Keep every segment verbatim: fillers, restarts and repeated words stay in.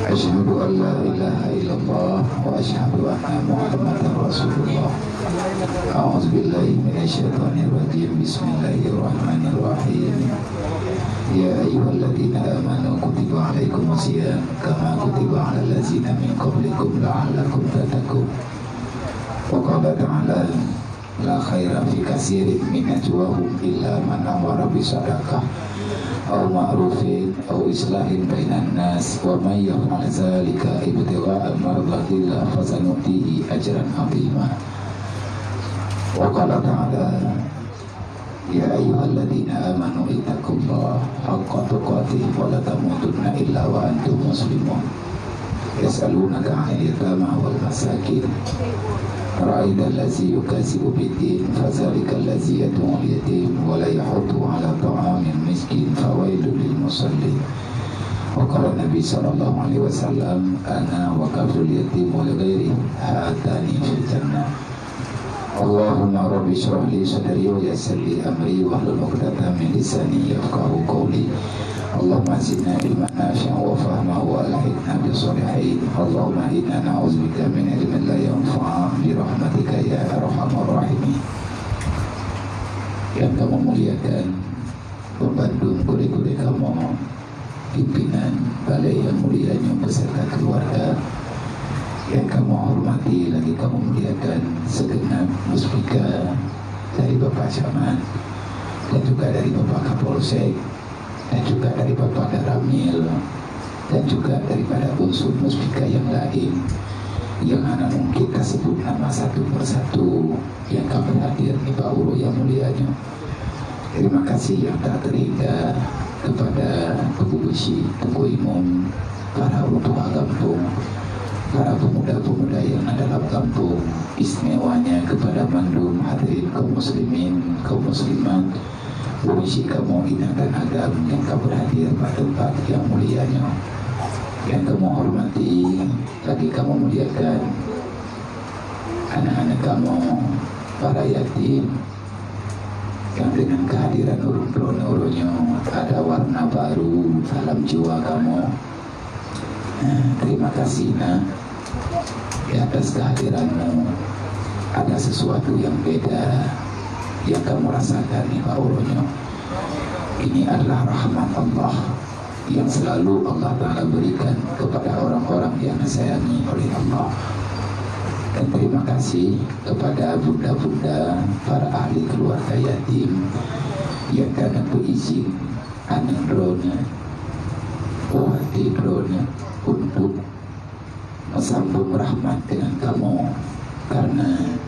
Asyhadu an la ilaha illallah wa asyhadu anna Muhammadar Rasulullah. A'udzu billahi minasy syaithanir rajim. Bismillahirrahmanirrahim. Ya ayyuhalladzina amanu kutiba alaikumus siyam kama kutiba alal ladzina min qablikum la'allakum tattaqun. Wa qala ta'ala, la khaira fi katsirin min najwahum illa man amara bi shadaqah aw ma'rufin aw islahin bainan nas, wa may yaf'al dzalika ibtigha'a mardatillah fasanu'tihi ajran 'azima. Wa qala ta'ala, ya ayyuhalladzina amanu ittaqullaha haqqa tuqatih wa la tamutunna illa wa antum muslimun. Yas'alunaka 'anil yatama wal masakin. Ara'aital ladzi yukazzibu biddin, fadzalikal ladzi yad'ul yatim wa la yahuddu 'ala ta'amil miskin, fawailul lil musallin. Wa qala Nabi sallallahu alaihi wasallam, ana wa kafilul yatim wa li ghairi hatani fil jannah. Allahumma rabbi shrah li sadri wa yassir li amri wahlul 'uqdatam min lisani yafqahu qawli. Allahumma zidna ilman nafi'an wa fahma wa alhiqna bis shalihin. Allahumma inna na'udzubika min ilmin la yanfa' bi rahmatika ya arhamar rahimin. Yang kamoe muliakan, bandum gurée-gurée kamoe, pimpinan balai nyang mulia nyoe beserta keluarga, yang kamoe hormati lagi kamoe muliakan, segenap muspika dari Bapak Camat dan juga dari Bapak Kapolsek dan juga dari Bapak Danramil dan juga daripada unsur muspika yang lain yang hana mungkin tasebut nama satu persatu yang ka berhadir nibak uroe nyang mulia nyoe. Terima kasih yang tak terhingga kepada Teungku Beusyik, Teungku Imum, para ureueng tuha gampông, para pemuda-pemuda yang na dalam gampông, istimewanya kepada mandum hadirin kaum muslimin, kaum muslimat, Beusyik kamoe inong dan agam nyang ka berhadir bak teumpat nyang mulia nyoe. Nyang kamoe hormati, lagi kamoe muliakan aneuk-aneuk kamoe, para yatim, nyang deungon kehadiran ureueng droeneuh uroe nyoe ada warna baru dalam jiwa kamoe. Nah, terima kasih, Nak. Di atas kehadiranmu ada sesuatu yang beda yang kamoe rasakan nibak uroe nyoe. Ini adalah rahmat Allah yang selalu Allah Ta'ala berikan kepada orang-orang yang disayangi oleh Allah. Dan terima kasih kepada bunda-bunda, para ahli keluarga yatim yang ka neupeuizin aneuk droeneuh, puati droeneuh untuk meusambông rahmat deungon kamoe, karena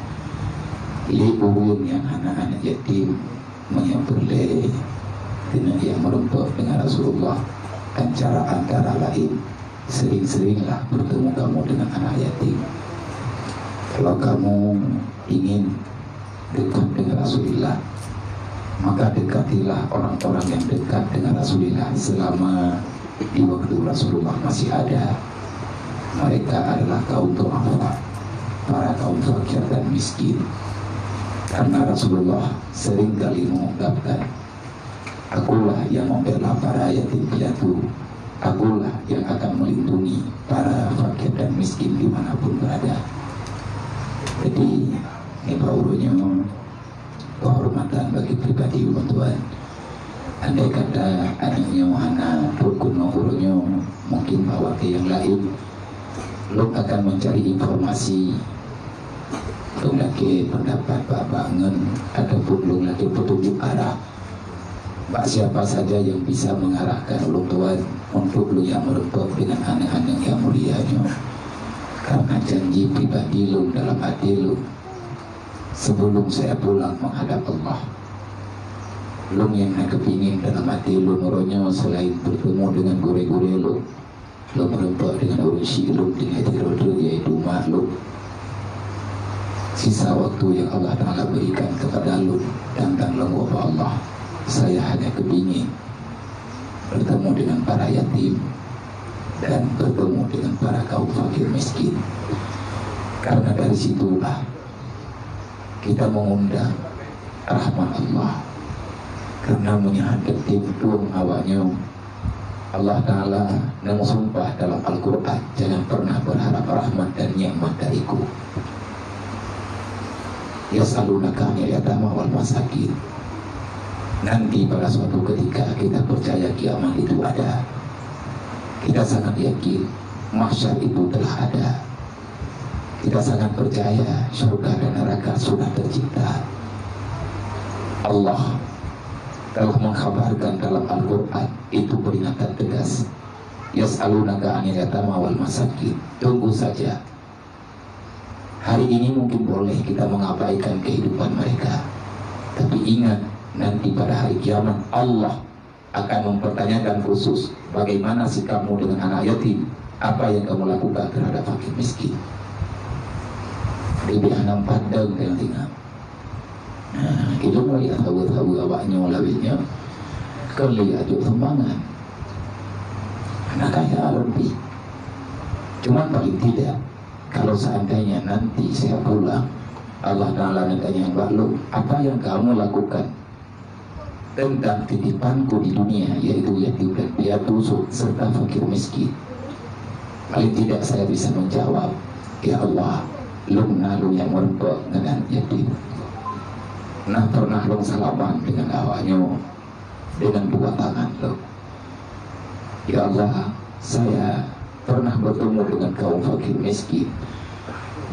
lé ureueng nyang hana aneuk yatim meunyoe peureulée keuneuk jak meureumpok deungon Rasulullah, dan cara antara lain sering-seringlah bertemu kamu dengan anak yatim. Kalau kamu ingin dekat dengan Rasulullah, maka dekatilah orang-orang yang dekat dengan Rasulullah selama di waktu Rasulullah masih ada. Mereka adalah kaum du'afa, para kaum fakir dan miskin. Karena Rasulullah sering kali mengungkapkan, "Akulah yang membela para yatim piatu, akulah yang akan melindungi para fakir dan miskin dimanapun berada." Jadi, nibak uroe nyoe, kehormatan bagi pribadi ulôn tuan. Andai kata aneuk nyoe hana trok keunoe uroe nyoe, mungkin bak watée nyang laén, lôn akan mencari informasi, lôn lakée pendapat bak-bak ngon ataupun lôn lakée petunjuk arah bak siapa saja yang bisa mengarahkan ulôn tuan untuk lôn jak meureumpok deungon aneuk-aneuk nyang mulia nyoe. Karena janji pribadi lôn dalam até lôn, sebelum saya pulang menghadap Allah, lôn nyang na keupingin dalam até lôn uroe nyoe selain bertemu dengan gurée-gurée lôn, lôn meureumpok deungon ureueng syiek lôn tinggai sidroe-droe, yaitu mak lôn. Sisa waktu yang Allah Ta'ala berikan kepada lôn dan, dan lôn ubak Allah, saya hanya keupingin bertemu dengan para yatim dan bertemu dengan para kaum fakir miskin. Karena dari situlah kita mengundang rahmat Allah. Karena meunyoe hana teuntèe tueng awak nyoe, Allah Ta'ala neumeusumpah dalam Al-Quran, "Jangan pernah berharap rahmat dan nikmat dariku." "Yas'alunaka 'anil yatama wal masakin." Nanti pada suatu ketika kita percaya kiamat itu ada. Kita sangat yakin mahsyar itu telah ada. Kita sangat percaya syurga dan neraka sudah tercipta. Allah telah mengkhabarkan dalam Al-Quran, itu peringatan tegas. "Yas'alunaka 'anil yatama wal masakin." Tunggu saja. Hari ini mungkin boleh kita mengabaikan kehidupan mereka. Tapi ingat, nanti pada hari kiamat, Allah akan mempertanyakan khusus, "Bagaimana sikapmu dengan anak yatim? Apa yang kamu lakukan terhadap fakir miskin?" Di biasa nampak dong tengah-tengah. Nah, ilmu ya tahu-tahu awak nyoe lawitnya. Kali ajuk sumbangan. Anak kaya lebih. Cuman paling tidak, kalau seandainya nanti saya pulang, Allah Ta'ala nanya bak lôn, "Apa yang kamu lakukan tentang titipanku di dunia, yaitu yatim dan piatu serta fakir miskin?" Paling tidak saya bisa menjawab, "Ya Allah, lôn na lôn nyang meureumpok ngon aneuk yatim. Na pernah lôn salaman dengan awaknyoe dengan dua tangan lôn. Ya Allah, saya pernah bertemu dengan kaum fakir miskin,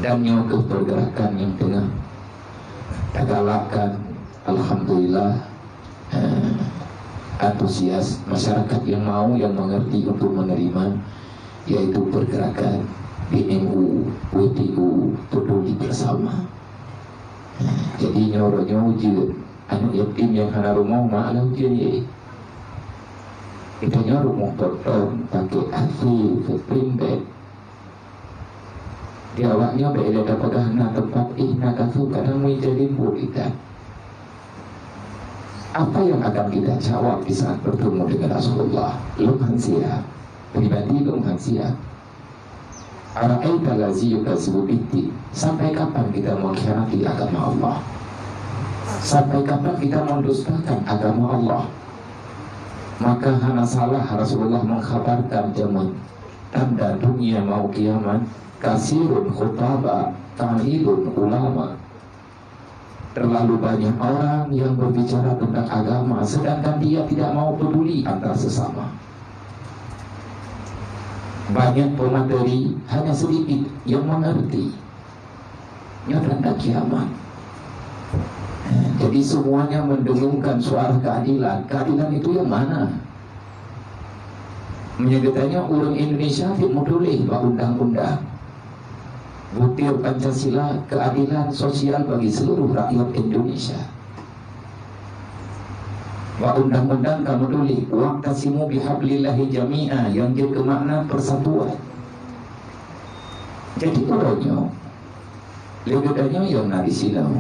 dan nyoe keuh pergerakan nyang teungoh tagalakkan." Alhamdulillah, eh, antusias masyarakat yang mau, yang mengerti untuk menerima, yaitu pergerakan B M U, W T U, Peduli Bersama. Eh, jadi nyoe uroe nyoe ujeuen, aneuk yatim nyang hana rumoh, mak lah ujeuen ye. Kita nyoe rumoh potong, pakai A C, spring bed. Di awaknyoe bèk lé tapeugah na teumpat éh na kasô, kadang meuija limbot ikat. Apa yang akan kita jawab di saat bertemu dengan Rasulullah? Lôn han siap. Pribadi lôn han siap. Ara'aita allazi yukazzibu biddin. Sampai kapan kita mengkhianati agama Allah? Sampai kapan kita mendustakan agama Allah? Maka hana salah Rasulullah mengkhabarkan jameun tanda dunia mau kiamat, "Kasirun khutaba, qalilun ulama." Terlalu banyak orang yang berbicara tentang agama, sedangkan dia tidak mau peduli antar sesama. Banyak pemateri, hanya sedikit yang mengerti. Nyoe tanda kiamat. Eh, jadi semuanya mendengungkan suara keadilan. Keadilan itu yang mana? Meunyoe geutanyoe ureuëng Indonesia, tieb meutuléh bak undang-undang, butir Pancasila, keadilan sosial bagi seluruh rakyat Indonesia. Bak undang-undang ka meutuléh, "Wa'tasimu bihablillahi jami'a," nyang jeuet keu makna persatuan. Jadi, uroe nyoe, lé geutanyoe nyang na di sinoe,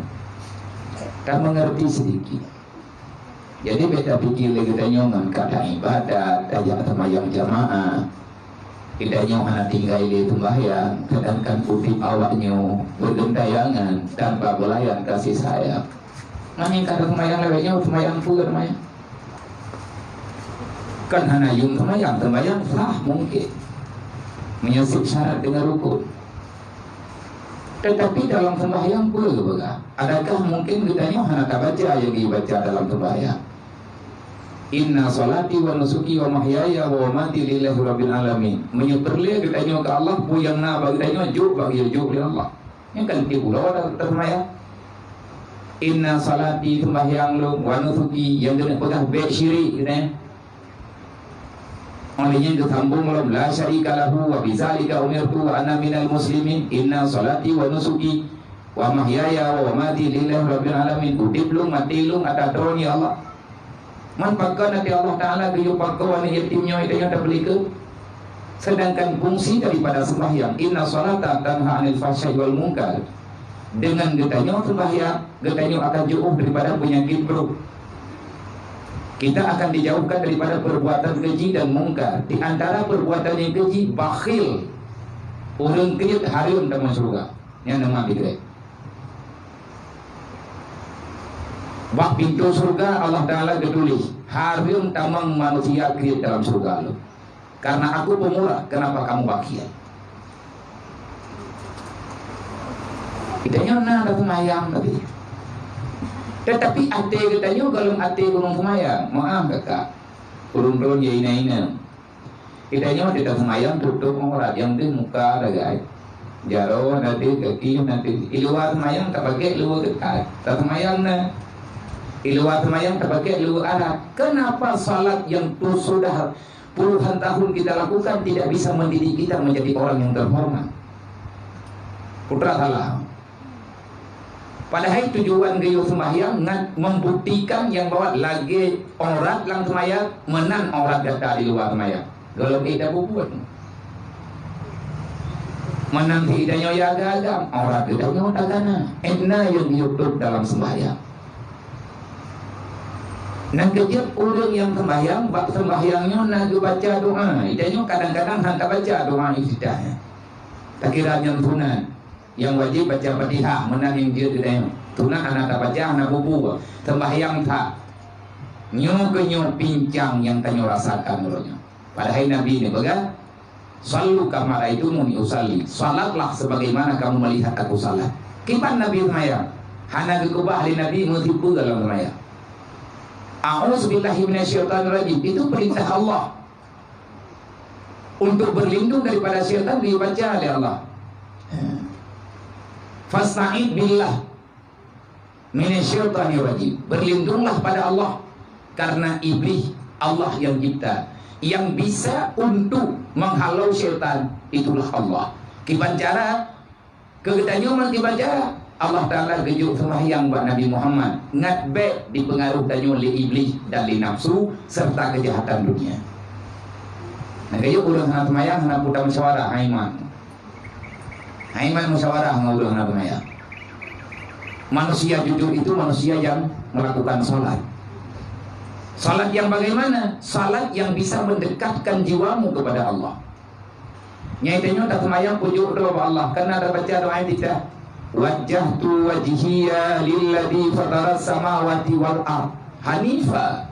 ka mengerti sedikit. Jadi, bèk tapike lé geutanyoe ngon ka ibadat, tajak seumayang jamaah. Geutanyoe hana tinggai lé seumbahyang, sedangkan udeb awaknyoe beugentayangan tanpa beulayan kasih sayang. Manyang ka seumayang lawét nyoe, seumayang peue seumayang? Kan hana yum seumayang, seumayang sah mungkin. Meunyoe syarat dengan rukun. Tetapi dalam sembahyang peue geupeugah? Adakah mungkin geutanyoe hana tabaca nyang geubaca dalam sembahyang? "Inna salati wa nusuki wa mahyaya wa mamati lillahi rabbil alamin." Meunyoe peureulèe geutanyoe keu Allah, peue nyang na bak geutanyoe jok bak geutanyoe jok lé Allah. Nyan kan tiep uroe taseumbahyang. "Inna salati," sembahyang lôn, "wa nusuki," nyang keuneuk peugah bèk syirik, geutanyoe. Óh lheueh nyan geusambông lom, "La syarika lahu wa bizalika umirtu wa ana minal muslimin." "Inna salati wa nusuki wa mahyaya wa mamati lillahi rabbil alamin." Udeb lôn, maté lôn ata droe nyoe Allah. Man pakon até Allah Taala geuyue pakon aneuk yatim nyoe tanyoe tapeulikot? Sedangkan fungsi daripada sembahyang, "Inna salata tanha 'anil fahsya'i wal munkar." Dengan geutanyoe sembahyang, geutanyoe akan jiôh daripada peunyakét brôk. Kita akan dijauhkan daripada perbuatan keji dan mungkar. Di antara perbuatan nyang keji, bakhil. Ureuëng kriet hareuem tamong syeuruga. Nyan nama bikrek. Bak pintoe syeuruga Allah Taala geutuléh, hareuem tamong manusia kriet dalam syeuruga lom. Karena Aku pemurah, kenapa kamu bakhil? Geutanyoe na taseumayang tapi, tetapi até geutanyoe gohlom até ureuëng seumayang. Maaf kakak, ureuëng droe ya ina-ina. Geutanyoe di taseumayang tutup aurat, nyang di muka sagai. Jaroe na di, gaki na di. Di luwa seumayang tapakée luwa geukat. Taseumayang na. Di luwa seumayang tapakée luwa aurat. Kenapa salat yang tu sudah puluhan tahun kita lakukan tidak bisa mendidik kita menjadi orang yang terhormat? Putra salah. Padahai tujuan geuyue seumahyang ngat membuktikan nyang bahwa lagée aurat lam seumayang, meunan aurat gata di luwa seumayang. Gohlom ék tabubuet. Meunan si tanyoe ya agam-agam, aurat geutanyoe tagana. Ék na nyang YouTube dalam seumahyang. Nyang keujeuet ureuëng nyang seumahyang, bak seumahyang nyoe na geubaca doa. Tanyoe kadang-kadang hana tabaca doa iftitah. Takira nyang sunat. Nyang wajéb baca Fatihah, meunan nyang jeuet geutanyoe. Sunat hana tabaca, hana bubu. Seumahyang that. Nyoe keuh nyoe pincang nyang tanyoe rasakan uroe nyoe. Padahai Nabi neupeugah, "Shallu kama ra'aitumuni usalli." Salatlah sebagaimana kamu melihat aku salat. Kiban Nabi seumayang? Hana geukeubah lé Nabi meusipeue lam seumayang. "A'udzubillahi minasyaitonirrajim." Itu perintah Allah. Untuk berlindung daripada syaitan dibaca oleh Allah. "Fasta'id billah minasyaitonirrajim." Berlindunglah pada Allah karena iblis Allah yang cipta. Yang bisa untuk menghalau syaitan itulah Allah. Kiban cara Keu geutanyoe meunan kiban cara Allah Taala geujok seumahyang bak Nabi Muhammad, ngat bék dipeungaruh tanyoe lé iblis dan lé nafsu serta keujahatan dunia. Nah, geujok ureuëng hana seumayang, hana peue tamusyawarah, hai iman. Hai iman musyawarah ngon ureuëng hana seumayang. Manusia jujur itu manusia yang melakukan salat. Salat yang bagaimana? Salat yang bisa mendekatkan jiwamu kepada Allah. Nyang tanyoe taseumayang pujok droe bak Allah, kana tabaca doa iftitah. "Wajjahtu wajhiya lilladzi fataras samawati wal ard hanifa."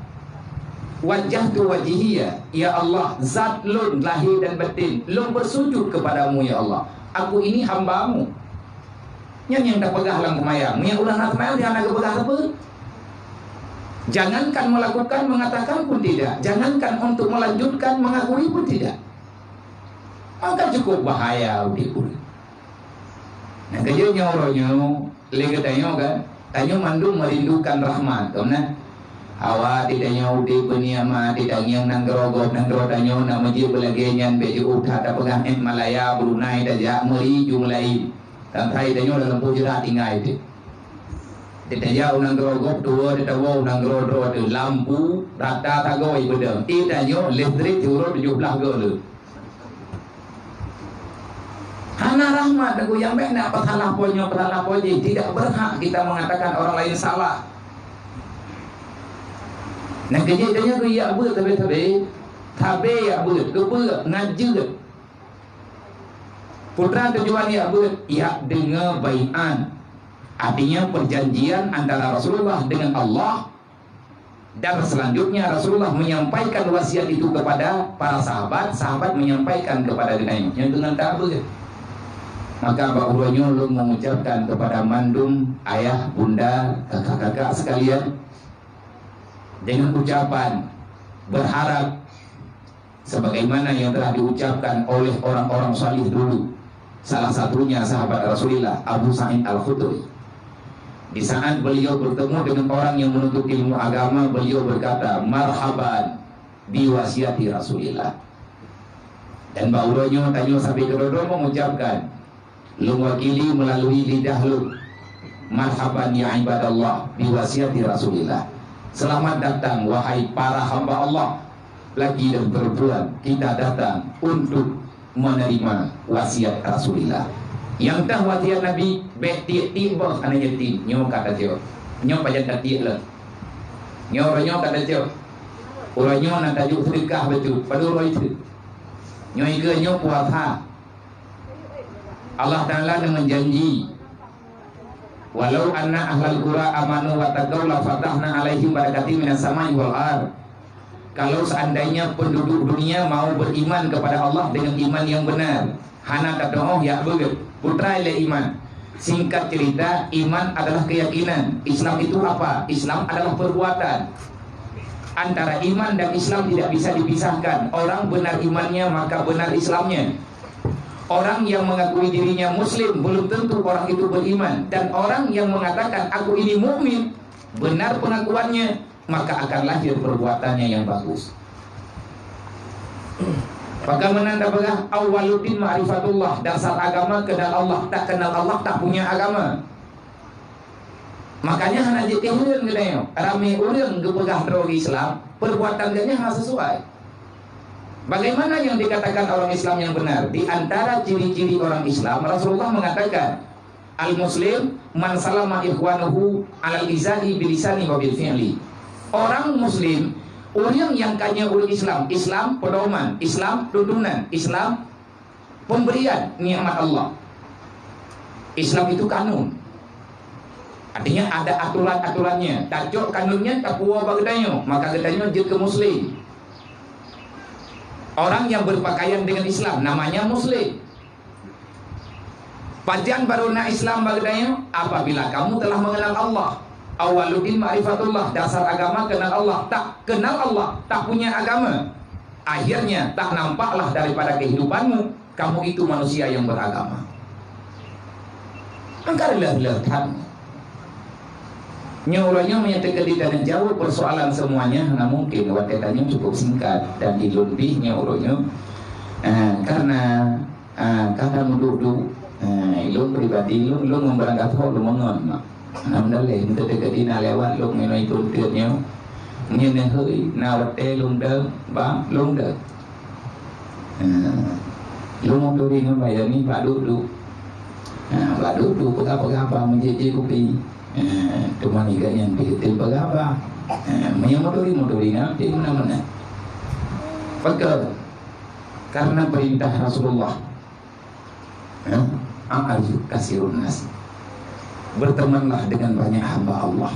"Wajjahtu wajhiya," ya Allah, zat lôn lahé dan batin, lôn bersujud kepada-Mu, ya Allah. Aku ini hamba-Mu. Nyan nyang tapeugah lam seumayang. Meunyo ureuëng hana seumayang, dia hana geupeugah sapeue. Jangankan melakukan, mengatakan pun tidak. Jangankan untuk melanjutkan, mengakui pun tidak. Maka cukup bahaya udép ureuëng. Nah, keujeuet nyoe uroe nyoe, lé geutanyoe kan, tanyoe mandum merindukan rahmat, kon na? Awak di tanyoe udép beuniamat, di tangieng nanggroe gob, nanggroe tanyoe nak meujeuet beulagée nyan, bék jiôh that tapeugah, eh, Malaya, Brunei, tajak meuri ju meulaén. Tangkai tanyoe lam lampôh jeurat tinggai teuh. Di tajak u nanggroe gob tuwoe, di tawoe u nanggroe droe teuh, lampu rata sagoe beudeueng. Di tanyoe listrik siuroe tujoh blaih goe leuh. Hana rahmat, Teungku, nyang bék na peusalah po nyoe, peusalah po jih. Tidak berhak kita mengatakan orang lain salah. Nyang keujeuet tanyoe keu jak beuet sabe-sabe, sabe jak beuet, geubeuet, ngat jeuet. Putra tujuan jak beuet, jak deungoe baiat. Artinya perjanjian antara Rasulullah dengan Allah. Dan selanjutnya Rasulullah menyampaikan wasiat itu kepada para sahabat, sahabat menyampaikan kepada geutanyoe. Nyan deungon tabeuet. Maka bak uroe nyoe lôn mengucapkan kepada mandum ayah, bunda, kakak-kakak sekalian, dengan ucapan berharap sebagaimana yang telah diucapkan oleh orang-orang saleh dulu, salah satunya sahabat Rasulullah, Abu Sa'id Al-Khudri. Di saat beliau bertemu dengan orang yang menuntut ilmu agama, beliau berkata, "Marhaban bi wasiati Rasulillah." Dan bak uroe nyoe tanyoe sabe keudroe-droe mengucapkan, lôn wakili melalui lidah lôn, "Marhaban ya ibadallah bi wasiati Rasulillah." Selamat datang, wahai para hamba Allah, laki dan perempuan, kita datang untuk menerima wasiat Rasulillah. Nyang teuh wasiat Nabi, bék tiek-tiek boh aneuk yatim. Nyoe ka tatiek. Nyoe pajan tatiek lom. Nyoe uroe nyoe ka tatiek. Uroe nyoe na tajok seudeukah bacut. Padub uroe teuk. Nyoe ikeue nyoe puasa. Allah Taala na meujanji, "Walau anna ahlal qura amanu wattaqau lafatahna 'alaihim barakatim minas sama'i wal ard." Kalau seandainya penduduk dunia mau beriman kepada Allah dengan iman yang benar, hana tatu'oh jak beuet, peue treuk lé iman. Singkat cerita, iman adalah keyakinan. Islam itu apa? Islam adalah perbuatan. Antara iman dan Islam tidak bisa dipisahkan. Orang benar imannya, maka benar Islamnya. Orang yang mengakui dirinya muslim, belum tentu orang itu beriman. Dan orang yang mengatakan, "Aku ini mukmin," benar pengakuannya, maka akan lahir perbuatannya yang bagus. Bagaimana anda peugah, "Awwaluddin ma'rifatullah," dasar agama kenal Allah, tak kenal Allah, tak punya agama. Makanya hana jeuet keu ureueng geutanyoe. Ramé ureueng geupeugah droe Islam, perbuatan geutanyoe hana sesuai. Bagaimana yang dikatakan orang Islam yang benar? Di antara ciri-ciri orang Islam, Rasulullah mengatakan, "Al-muslim man salama ikhwanuhu alal izai bilisani wa bil fi'li." Orang muslim, ureueng nyang ka nyoe ureueng Islam, Islam pedoman, Islam tuntunan, Islam pemberian nikmat Allah. Islam itu kanun. Artinya ada aturan-aturannya. Tacok kanunnya, tapuwoe bak geutanyoe, maka geutanyoe jeuet keu muslim. Orang yang berpakaian dengan Islam namanya muslim. Pajan baru na Islam bak geutanyoe? Apabila kamu telah mengenal Allah. Awwaluddin ma'rifatullah, dasar agama kenal Allah. Tak kenal Allah, tak punya agama. Akhirnya, tak nampaklah daripada kehidupanmu, kamu itu manusia yang beragama. Angka leuh-leuh that. Nyoe uroe nyoe meunyoe teukeudi tanyoe jaweueb persoalan semuanya, hana mungkin. Watée tanyoe cukup singkat dan ilôn pih nyoe uroe nyoe. Eh, karena, eh, ka tamuduek-duek, eh, ilôn pribadi, ilôn, ilôn meumeubarangkasoe lôn meungon mak. Alhamdulillah, meunyoe teukeudi na lewat lôn ngon ilôn teuk nyoe. Nyoe neuhôi, na watée lôn deuek, ba lôn deuek. Ha, lôn turi ngon Bayani bak duek-duek. Ha, bak duek-duek peugah-peugah haba meujék-jék kupi. Ha, teuma nyan pih tem peugah haba. Ha, meunyoe meuturi, meuturi na tem meunan-meunan. Pakon? Karena perintah Rasulullah. Ha? A'rif kasirun nas. Bertemanlah dengan banyak hamba Allah.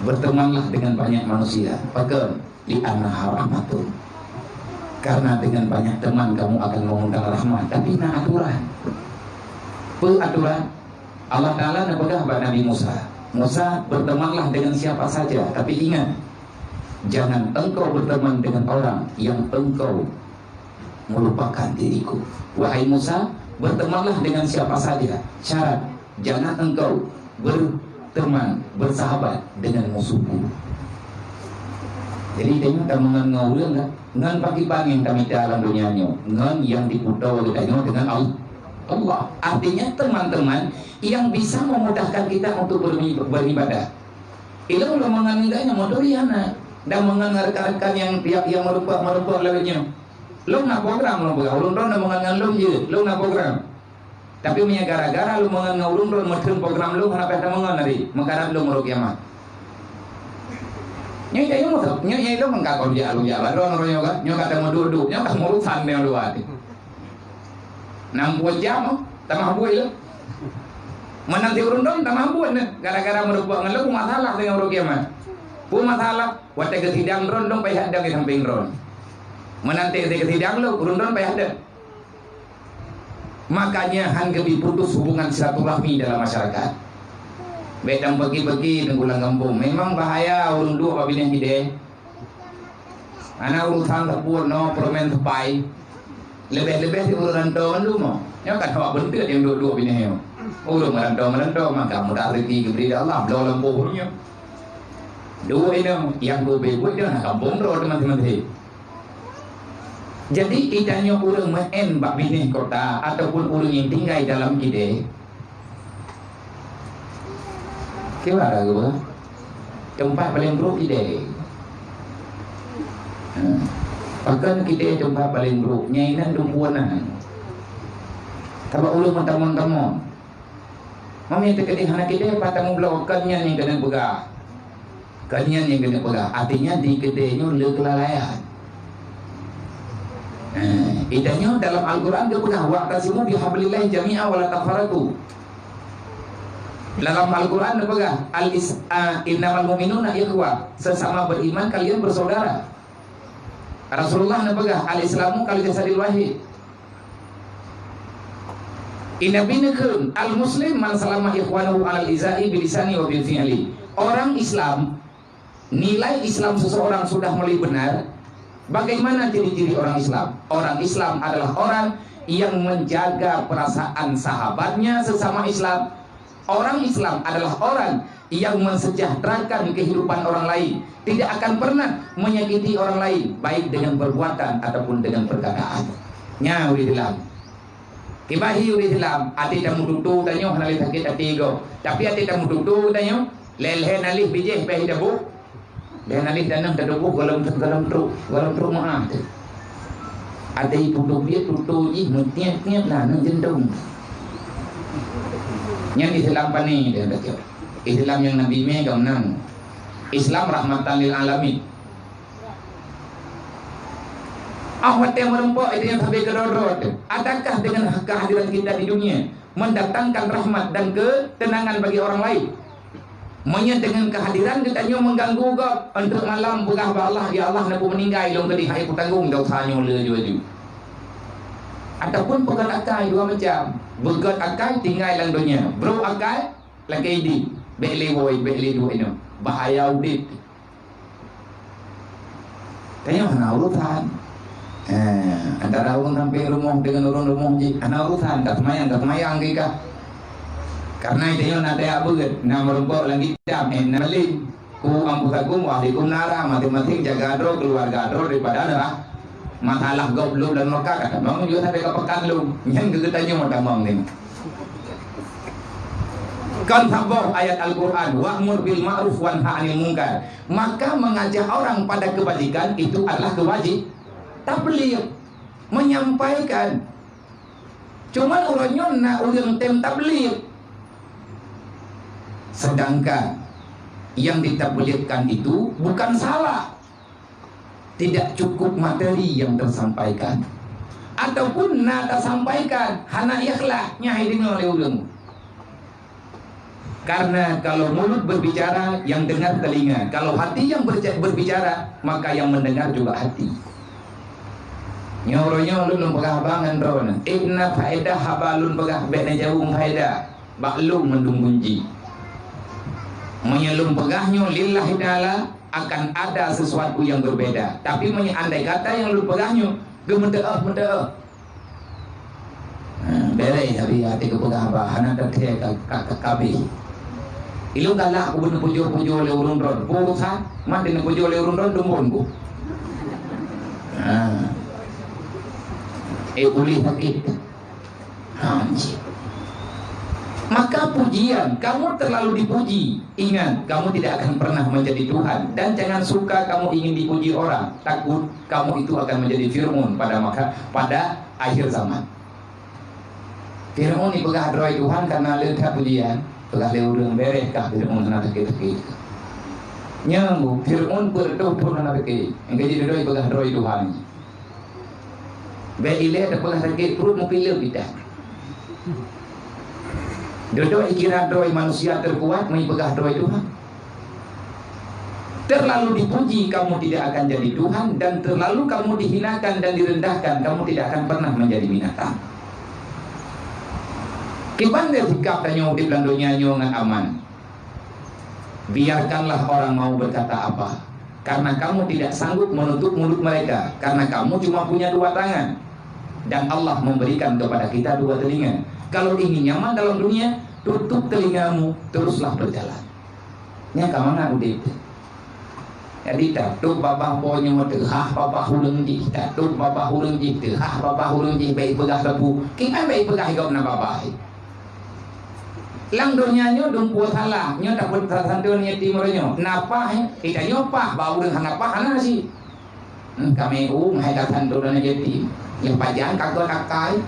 Bertemanlah dengan banyak manusia. Pakon? Li'annaha rahmatun. Karena dengan banyak teman kamu akan mengundang rahmat. Tapi na aturan. Peue aturan? Allah Ta'ala neupeugah bak Nabi Musa, "Musa, bertemanlah dengan siapa saja, tapi ingat, jangan engkau berteman dengan orang yang engkau melupakan diriku." Wahai Musa, bertemanlah dengan siapa saja. Syarat, jangan engkau berteman, bersahabat dengan musuhku. Jadi, tanyoe tameungon ngon ureueng kan? Ngon pakriban nyang tamita lam donya nyoe? Ngon nyang diputoe geutanyoe dengan Al-, Allah. Artinya, teman-teman yang bisa memudahkan kita untuk bermi-, beribadah. Ilôn lôn meungon ngon geutanyoe, meuturi hana. Dan meungon ngon rekan-rekan nyang, nyang, nyang meureumpok-meureumpok lagée nyoe. Lôn na program lôn peugah, ulôn droe na meungon ngon lôn jeuet, lôn na program. Tapi meunyoe gara-gara lôn meungon ngon ulôn droe meutheun program lôn, hana payah tameungon lagi, meukarat lôn uroe kiamat. Nyoe, nyoe, nyoe, nyoe, nyoe lôn meukarat lôn jak, lôn jak, baroe nyoe ka, nyoe ka tameuduek-duek, nyoe ka meurusan nyoe luwa teuh. Nam pue jam, tamah buet lôn. Meunan ti ureueng droe tamah buet nyoe, gara-gara meureumpok ngon lôn, peue masalah deungon uroe kiamat. Peue masalah, watée geusidang droe, lôn payah dong di sampéng droe. Meunan ti geusidang lôn, ureueng droe payah dong. Makanya han geubi putus hubungan silaturahmi dalam masyarakat. Bék dan bagi-bagi tenggulang gampông. Memang bahaya ureueng duek bak binéh idéh. Hana urusan sapeue noe peurumen sepai. Leubeh-leubeh di ureueng rantau mandum. Nyoe kan awak beunteuk nyang duek-duek binéh nyoe. Ureueng rantau-rantau maka mudah rezeki geubri lé Allah bloe lampôh nyoe. Duek inong nyang geubi buet nyoe na gampông droe teuma-teuma. Jadi, geutanyoe ureueng meu'en bak binéh kota ataupun ureueng nyang tinggai dalam idéh, kiban geuba, teumpat paleng brôk idéh. Hmm. Pakon idéh teumpat paleng brôk, nyan inan dumpeue nan. Sabab ureueng meutamong-tamong. Meunyoe teukeudi hana idéh, pat tamubloe, kon nyan nyang keuneuk peugah. Kon nyan nyang keuneuk peugah. Artinya, di keudéh nyoe le keulalaian. Eh, geutanyoe dalam Al-Quran geupeugah, "Wa'tasimu bihablillahi jami'a wa la tafarraqu." Dalam Al-Quran geupeugah, "Al-is-, a, innamal mu'minuna ikhwah." Sesama beriman kalian bersaudara. Rasulullah neupeugah, "Al-Islamu kal jasadil wahid." Nabi neukheun, "Al-muslim man salama ikhwanuhu alal izai bilisani wa bil fi'li." Orang Islam, nilai Islam seseorang sudah mulai benar. Bagaimana ciri-ciri orang Islam? Orang Islam adalah orang yang menjaga perasaan sahabatnya sesama Islam. Orang Islam adalah orang yang mensejahterakan kehidupan orang lain, tidak akan pernah menyakiti orang lain, baik dengan perbuatan ataupun dengan perkataan. Nyan ureueng Islam. Kiban hi ureueng Islam, até tameututoe tanyoe hana lé sakét até gob. Tapi até tameututoe tanyoe, lhèe-lhèe nalih bijéh bèk hi taboh. Lhèe nalih daneuh tatuboh gohlom, gohlom trok, gohlom trok meu'ah teuh. Até putôh biet, putôh jih meutiet-tiet na, na jeuntông. Nyan Islam pane teuh bacut. Islam nyang Nabi mè ka meunan. Islam rahmatan lil alamin. Ah, watèe meureumpok itu nyang sabe keudroe-droe teuh. Adakah dengan kehadiran kita di dunia mendatangkan rahmat dan ketenangan bagi orang lain? Meunyoe deungon keuhadiran geutanyoe meuganggu gob, eunteuk malam peugah bak Allah, "Ya Allah, neupeumeuninggai lôn keudéh, han kutanggong dosa nyoe lé aju-aju." Ataupun peugöt akai dua macam, beugöt akai tinggai lam donya, brôk akai lakèe idéh, bèk lé woe, bèk lé duek inoe, bahaya udép. Tanyoe hana urusan. Eh, antara ureueng sampéng rumoh deungon ureueng rumoh jih, hana urusan, taseumayang, taseumayang geuh kah. Karena tanyoe na tajak beuet, na meurumpok lam kitab, eh, na malém. Ku anfusakum wa ahlikum nara, maséng-maséng jaga droe, keuluwarga droe daripada neuraka. Masalah gob lom lam neuraka, ka tamong juga sampai ka pakat lom. Nyan keu geutanyoe tamong nyoe. Kan saboh ayat Al-Quran, "Wa'mur bil ma'ruf wanha 'anil munkar." Maka mengajak orang pada kebajikan itu adalah kewajib-, tabligh, menyampaikan. Cuman uroe nyoe na ureueng tem tabligh. Sedangkan yang ditablighkan itu bukan salah. Tidak cukup materi yang tersampaikan. Ataupun na tasampaikan, hana ikhlas, nyan hai deungoe lé ureueng. Karena kalau mulut berbicara, yang dengar telinga. Kalau hati yang berja-, berbicara, maka yang mendengar juga hati. Nyoe uroe nyoe lôn lôn peugah haba ngon droeneuh. Eh, na faedah haba lôn peugah, bèk neujaweueb faedah. Bak lôn mandum gunci. Meunyoe lôn peugah nyoe lillahi ta'ala, akan ada sesuatu yang berbeda. Tapi meunyoe andai kata nyang lôn peugah nyoe, geumeuteu'oh-meuteu'oh. Ha, bèrèh, tapi até geupeugah haba, hana teuthèe ka, ka, ka, kabéh. Ilôn galak ku beuneupeujoh-peujoh lé ureueng droe, peue urusan, mat neupeujôh lé ureueng droe, dumbon ku. Ha. Eh, ulih sakét. Ha, cit. Maka pujian, kamu terlalu dipuji. Ingat, kamu tidak akan pernah menjadi Tuhan. Dan jangan suka kamu ingin dipuji orang. Takut kamu itu akan menjadi Fir'aun pada maka, pada akhir zaman. Fir'aun ipeugah droe Tuhan karena le that pujian. Peugah lé ureueng, bèrèh kah Fir'aun hana teuke-teuke. Nyan, Fir'aun peuet reutôh thon hana teuke. Engkau jadi droe ipeugah droe Tuhan. Bèk ilèe tapeugah sakét pruet meupileuk kita. Dudoe ikira droe manusia terkuat meuipeugah droe Tuhan. Terlalu dipuji, kamu tidak akan jadi Tuhan, dan terlalu kamu dihinakan dan direndahkan, kamu tidak akan pernah menjadi binatang. Kiban lé sikap tanyoe udép lam donya nyoe ngon aman. Biarkanlah orang mau berkata apa, karena kamu tidak sanggup menutup mulut mereka, karena kamu cuma punya dua tangan, dan Allah memberikan kepada kita dua telinga. Kalau ingin nyaman dalam dunia, tutup telingamu, teruslah berjalan. Nyan ka mangat udép. Jadi, tatôp babah po nyoe teuhah babah ureueng jih, tatôp babah ureueng jih teuhah babah ureueng jih, bèk ipeugah sapeue. Kiban bèk ipeugah gobnyan babah. Lam donya nyoe dumpeue salah, nyoe tapeusalah santôn yatim uroe nyoe. Na paih, eh, geutanyoe paih, bak ureueng hana paih, hana cit. Hmm, kami u, hai ka santôn aneuk yatim. Nyang pajan ka geuh akai.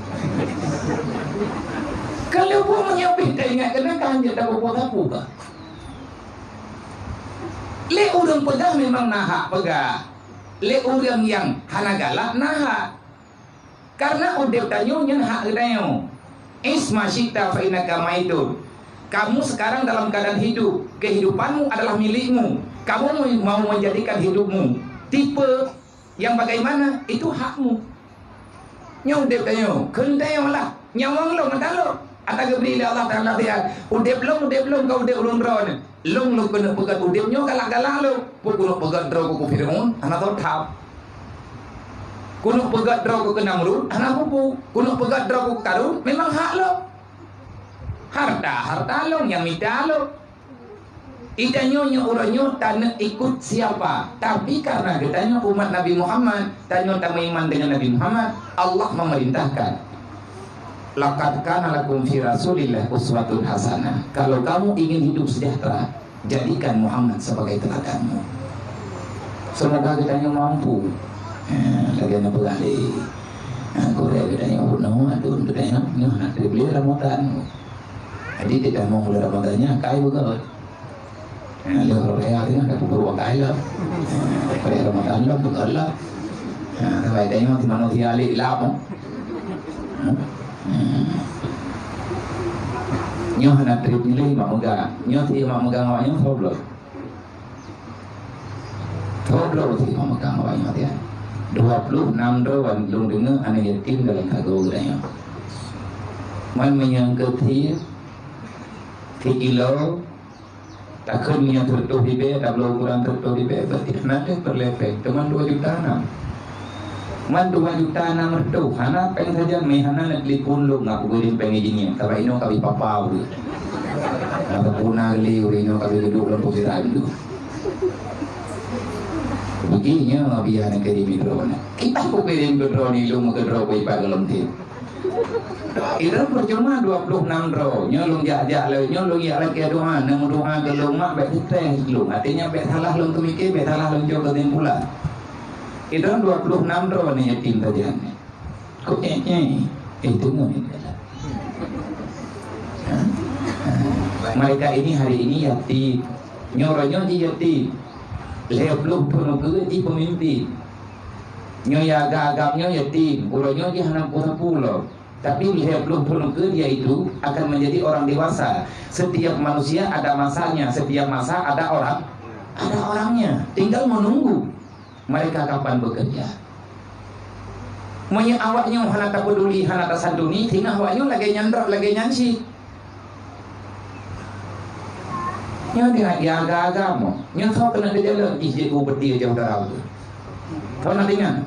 Kalau buet meunyoe pih taingat keunan ka hanjeuet tapeubuet sapeue kah? Lé ureueng peugah memang na hak peugah. Lé ureueng nyang hana galak na hak. Karena udép tanyoe nyan hak geutanyoe. "Ish ma syi'ta fa innaka maitun." Kamu sekarang dalam keadaan hidup. Kehidupanmu adalah milikmu. Kamu mau menjadikan hidupmu tipe Nyang bagaimana? Itu hakmu. Nyoe udeb tanyoe, kheun tanyoe lah. Nyawöng lôn meutalok. Ata geubri lé Allah Taala siat. Udeb lôn, udeb lôn, ka udeb ulôn droeneuh. Lôn, lôn keuneuk peugöt udeb nyoe galak-galak lôn. Peue keuneuk peugöt droe keu Firaun, hana soe thab. Keuneuk peugöt droe keu Namrud, hana peue-peue. Keuneuk peugöt droe keu Karun, memang hak lôn. Harta, harta lôn, nyang mita lôn. Geutanyoe nyoe uroe nyoe taneuk ikut siapa? Tapi karena geutanyoe umat Nabi Muhammad, tanyoe tameuiman dengan Nabi Muhammad, Allah memerintahkan, "Laqad kana lakum fi Rasulillah uswatun hasanah." Kalau kamu ingin hidup sejahtera, jadikan Muhammad sebagai teladanmu. Semoga geutanyoe mampu. Ha, lagèe na peugah lé. Ha, kurang geutanyoe bunoe, adun geutanyoe, nyoe na trép lé Ramadan. Jadi, di kamoe bulan Ramadan nyan kai beugöt. Ha, lheueh raya nyan ka peubuet kai lom. Ha, raya Ramadan lom beugöt lom. Ha, sabai tanyoe si manusia lé lap. Ha? Hmm. Nyoe hana trép nyoe lé mak meuga. Nyoe si mak meuga awak nyoe soe bloe. Soe bloe si mak meuga awak nyoe tian. Dua puluh enam droe wan lôn deungoe aneuk yatim dalam sagoe geutanyoe. Man meunyoe keu si, si kilo, takheun meunyoe seureutôh ribèe, tabloe ukuran seureutôh ribèe, berarti hana deuh peureulèe pèng, teuma dua juta nam. Man dua juta nam reutôh, hana pèng sajan, meuhana neutelepon lôn, aku kirim pèng nyoe, sabab inoe ka bri papa ureueng. Nah, teupeu na geuli ureueng inoe ka bri geuduek lam peusiran tu. Begini ya, biar nak kirim droe. Kita ku kirim droe ni, lôn meukeudroe ku ipat dalam tim. Idong percuma dua puluh enam droe. Nyoe lôn jak-jak lé, nyoe lôn jak lakèe doa, na meudoa keu lôn mak bèk seutres lôn. Artinya bèk salah lôn teumikir, bèk salah lôn cok keusimpulan. Idong dua puluh enam droe ni yatim sajan. Kok eh, eh, eh, tengok ni. Ha? Ha. Mereka ini hari ini yatim. Nyoe uroe nyoe jih yatim. Lhèe ploh peunukeue jih peumimpin. Nyoe ya agam-agam nyoe yatim, uroe nyoe jih hana peue-peue lom. Tapi lhèe ploh peunukeue dia itu akan menjadi orang dewasa. Setiap manusia ada masanya, setiap masa ada orang, ada orangnya. Tinggal menunggu mereka kapan bekerja. Meunyoe awak nyoe hana tapeduli, hana tasantuni, singoh awak nyoe lagèe nyan droe, lagèe nyan cit. Nyoe dia, dia agam-agam. Nyoe soe keuneuk teujalok jih jeuet keu upeti u Jawa Barat tu. Soe na deungoe?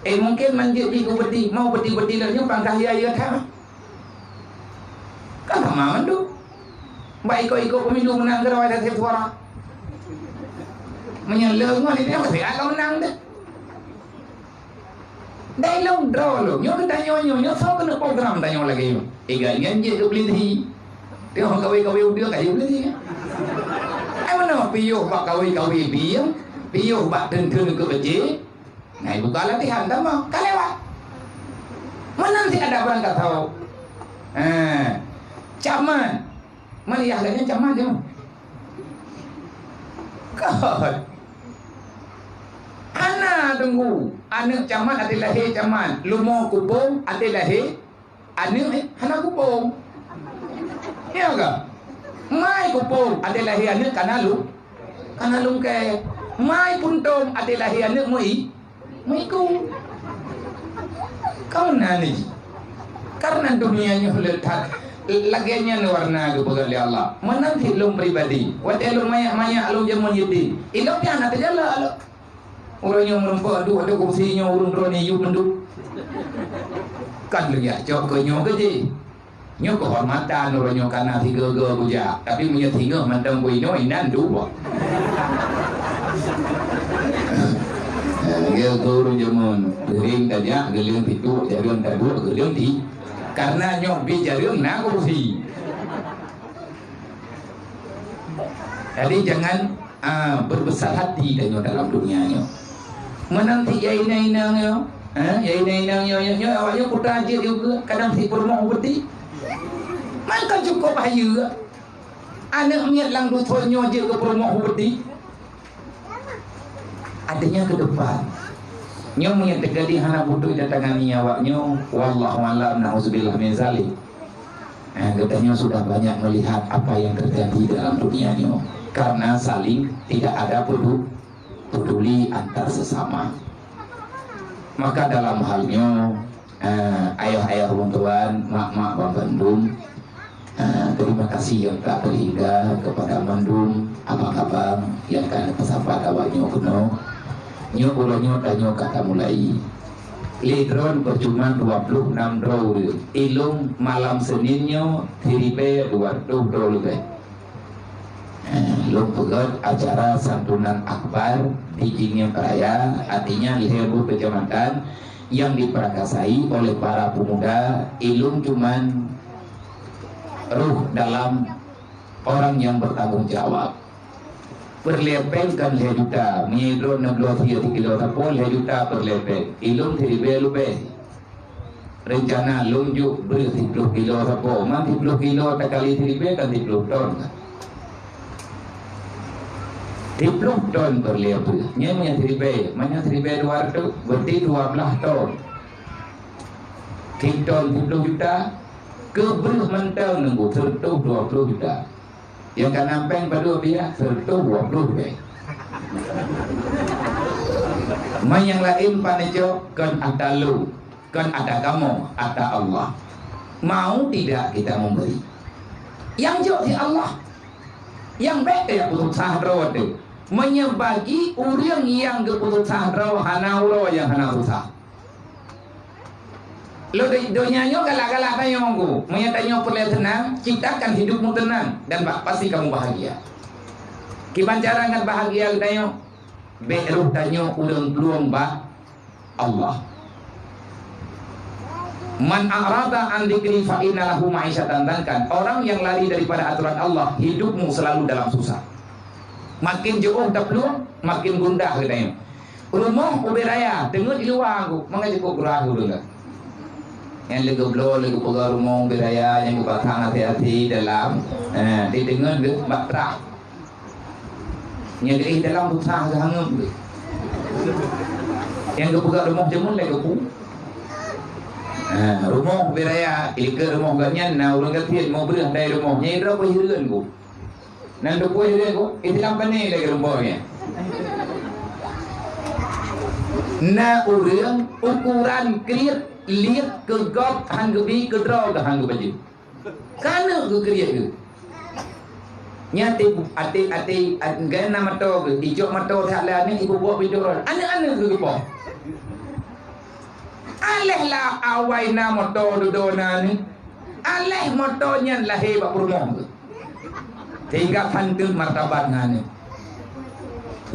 Eh, mungkin man jeuet jih keu upeti, mau upeti-upeti lagèe nyoe pangkah ya, ya that. Kan sama mandum. Bak ikot-ikot pemilu menang keudroe ata suara. Meunyoe le ngon itu, pasti akan menang deh. Dai lôn droe lôn, nyoe geutanyoe nyoe, nyoe soe keuneuk program tanyoe lagèe nyoe. Ingat-ingat jeuet keu polisi. Tengok kawé-kawé udah kayu polisi. Ai meunoe piôh bak kawé-kawé bieng, piôh bak teun-teun keu beujeuet. Nah, buka latihan tamong, ka lewat. Meunan si ada barang ka tau. Ha. Camat. Meuliah lagèe camat nyoe. Kon. Hana teunggu. Aneuk camat até lahé camat. Leumo kupông até lahé aneuk, eh, hana kupông. Ya ka? Mai kupông até lahé aneuk kana lu-, kana lungkée. Mai puntông até lahé aneuk meu-i-, Meuiku. Kauna ni. Karena dunia nyoe le that. Lagèe nyan warna geupeugah lé Allah. Meunan cit lôn pribadi. Watèe lôn manyak-manyak lôn jameun yatim. Ilôn pih hana teujalak lôn. Ureueng nyang meurumpok duek di kursi nyoe ureueng droeneuh yub mandum. Kan lôn jak cok keu nyoe keu jih. Nyoe keuhormatan uroe nyoe kana sigoe-goe kujak, tapi meunyoe singoh mantong kuinoe inan dua. Lagèe keu ureueng jameun, geuring tajak, geuleueng tituk, jareueng taduek, geuleueng ti. Karena nyoe bit jareueng na kursi. Jadi jangan, ah, berbesar hati tanyoe dalam dunia nyoe. Meunan cit ya inong-inong nyoe, eh, ya inong-inong nyoe, nyoe, nyoe awak nyoe putra jeuet juga kadang si peurumoh beuti. Maka cukup hayeue. Aneuk miet lam dusoe nyoe jeuet keu peurumoh beuti. Artinya ke depan. Nyoe meunyoe teukeudi hana beutôi tatangani awak nyoe, wallahu a'lam, nauzubillah min zalik. Eh, geutanyoe sudah banyak melihat apa yang terjadi dalam dunia nyoe. Karena saling tidak ada pedu-, peduli antar sesama. Maka dalam hal nyoe, eh, ayah-ayah ulôn tuan, mak-mak bandum, eh, terima kasih nyang ka teuhingga kepada mandum abang-abang nyang ka neupeusapat awak nyoe keunoe. Nyoe uroe nyoe tanyoe ka tamulai. Lé droe percuma dua ploh nam droe ureuëng. Ilôn malam Senin nyoe siribée dua reutôh droe leubeh. Eh, lôn peugét acara santunan akbar di Jingnyang Raya, artinya lhée boh kecamatan yang diperakasai oleh para pemuda. Ilôn cuman roh dalam orang yang bertanggung jawab. Peureulée péng kan lhée juta, meunyoe droe neubloe sie sikilo sapo lhée juta peureulée péng. Ilôn siribée leubeh. Reuncana lôn jok breueh siploh kilo sapo, man siploh kilo takali siribée kan siploh ton kan. Siploh ton peureulée breueh. Nyan meunyoe siribée, meunyoe siribée dua reutôh, berarti dua blaih ton. Siton siploh juta, keu breueh mantong neunggu seureutôh dua ploh juta. Nyang ka na péng padub biah, seureutôh dua ploh péng. Man nyang laén paneco kon ata lôn, kon ata kamoe, ata Allah. Mau tidak kita memberi? Nyang jok di Allah. Nyang bék keu nyang peususah droe teuh. Meunyoe bagi ureuëng nyang geupeususah droe hana uroe nyang hana susah. Lôn donya nyoe galak-galak tanyoe ku. Meunyoe tanyoe peureulée teunang, ciptakan hidupmu tenang dan ba-, pasti kamu bahagia. Kiban cara ngat bahagia geutanyoe? Bék roh tanyoe ureuëng plueng bak Allah. "Man a'rada an dzikri fa inna lahu ma'isyatan dhankan." Orang yang lari daripada aturan Allah, hidupmu selalu dalam susah. Makin jeuôh taplueng, makin gundah geutanyoe. Rumoh ubé raya, teungeut di luwa ku, mangat jeuet keu gurah ureuëng ka. Nyang lé geubloe, lé geupeugah rumoh ubé raya, nyang geupasang até-até dalam, eh, di teungeut geuh bak trah. Nyang di dalam susah geuhanggeuem geuh. Nyang geupeugah rumoh jameun lé geupu. Eh, rumoh ubé raya, ilikeue rumoh gobnyan na ureuëng gasien, mo breueh dai rumoh, nyang idroe peuhireuen ku. Nan teupeue lé ku, Islam pane lé geureumpok nyan. Na ureuëng ukuran kriet liet keu gob han geubi, keu droe geuh han geubayeue. Ka neuk geukriet geuh. Nyan até, até, até, até, na moto geuh, icok moto that lé aneuk, iboh-boh pintoe droe. Aneuk-aneuk geuh geupoh. Aléh lah awai na moto dudoe na ni. Aléh moto nyan lahé bak peurumoh geuh. Sehingga panteuk martabat na ni.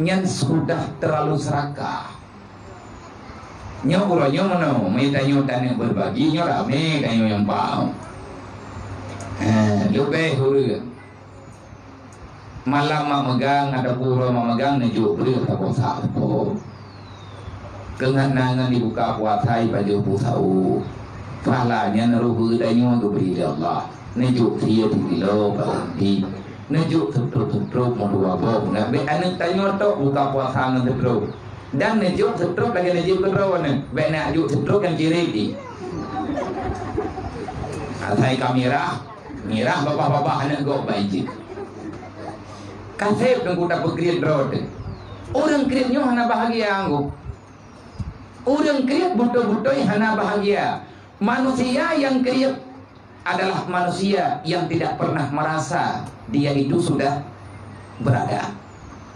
Nyan sudah terlalu serakah. Nyoe uroe nyoe meunoe, meutanyoe taneuk berbagi nyoe ramé tanyoe nyang bau. Eh, leubeh ureuëng. Malam mak meugang atawa uroe mak meugang neujok breueh saboh saboh. Keungat na ngon dibuka puasa ipajoh bu saôh. Pahala nyan roh geutanyoe geubri lé Allah. Neujok sie sikilo barang pih. Neujok seutrop-seutrop meudua boh. Ngat bék aneuk tanyoe tok buka puasa ngon seutrop. Dan neujok seutrop lagée neujok keudroe nyan. Bék neujok seutrop nyang cirek jih. Asai ka mirah, mirah babah-babah aneuk gob bak ijin. Ka sép teungku tapeukriet droe teuh. Ureuëng kriet nyoe hana bahagia anggô. Ureuëng kriet beutôi-beutôi hana bahagia. Manusia yang kriet adalah manusia yang tidak pernah merasa dia itu sudah berada.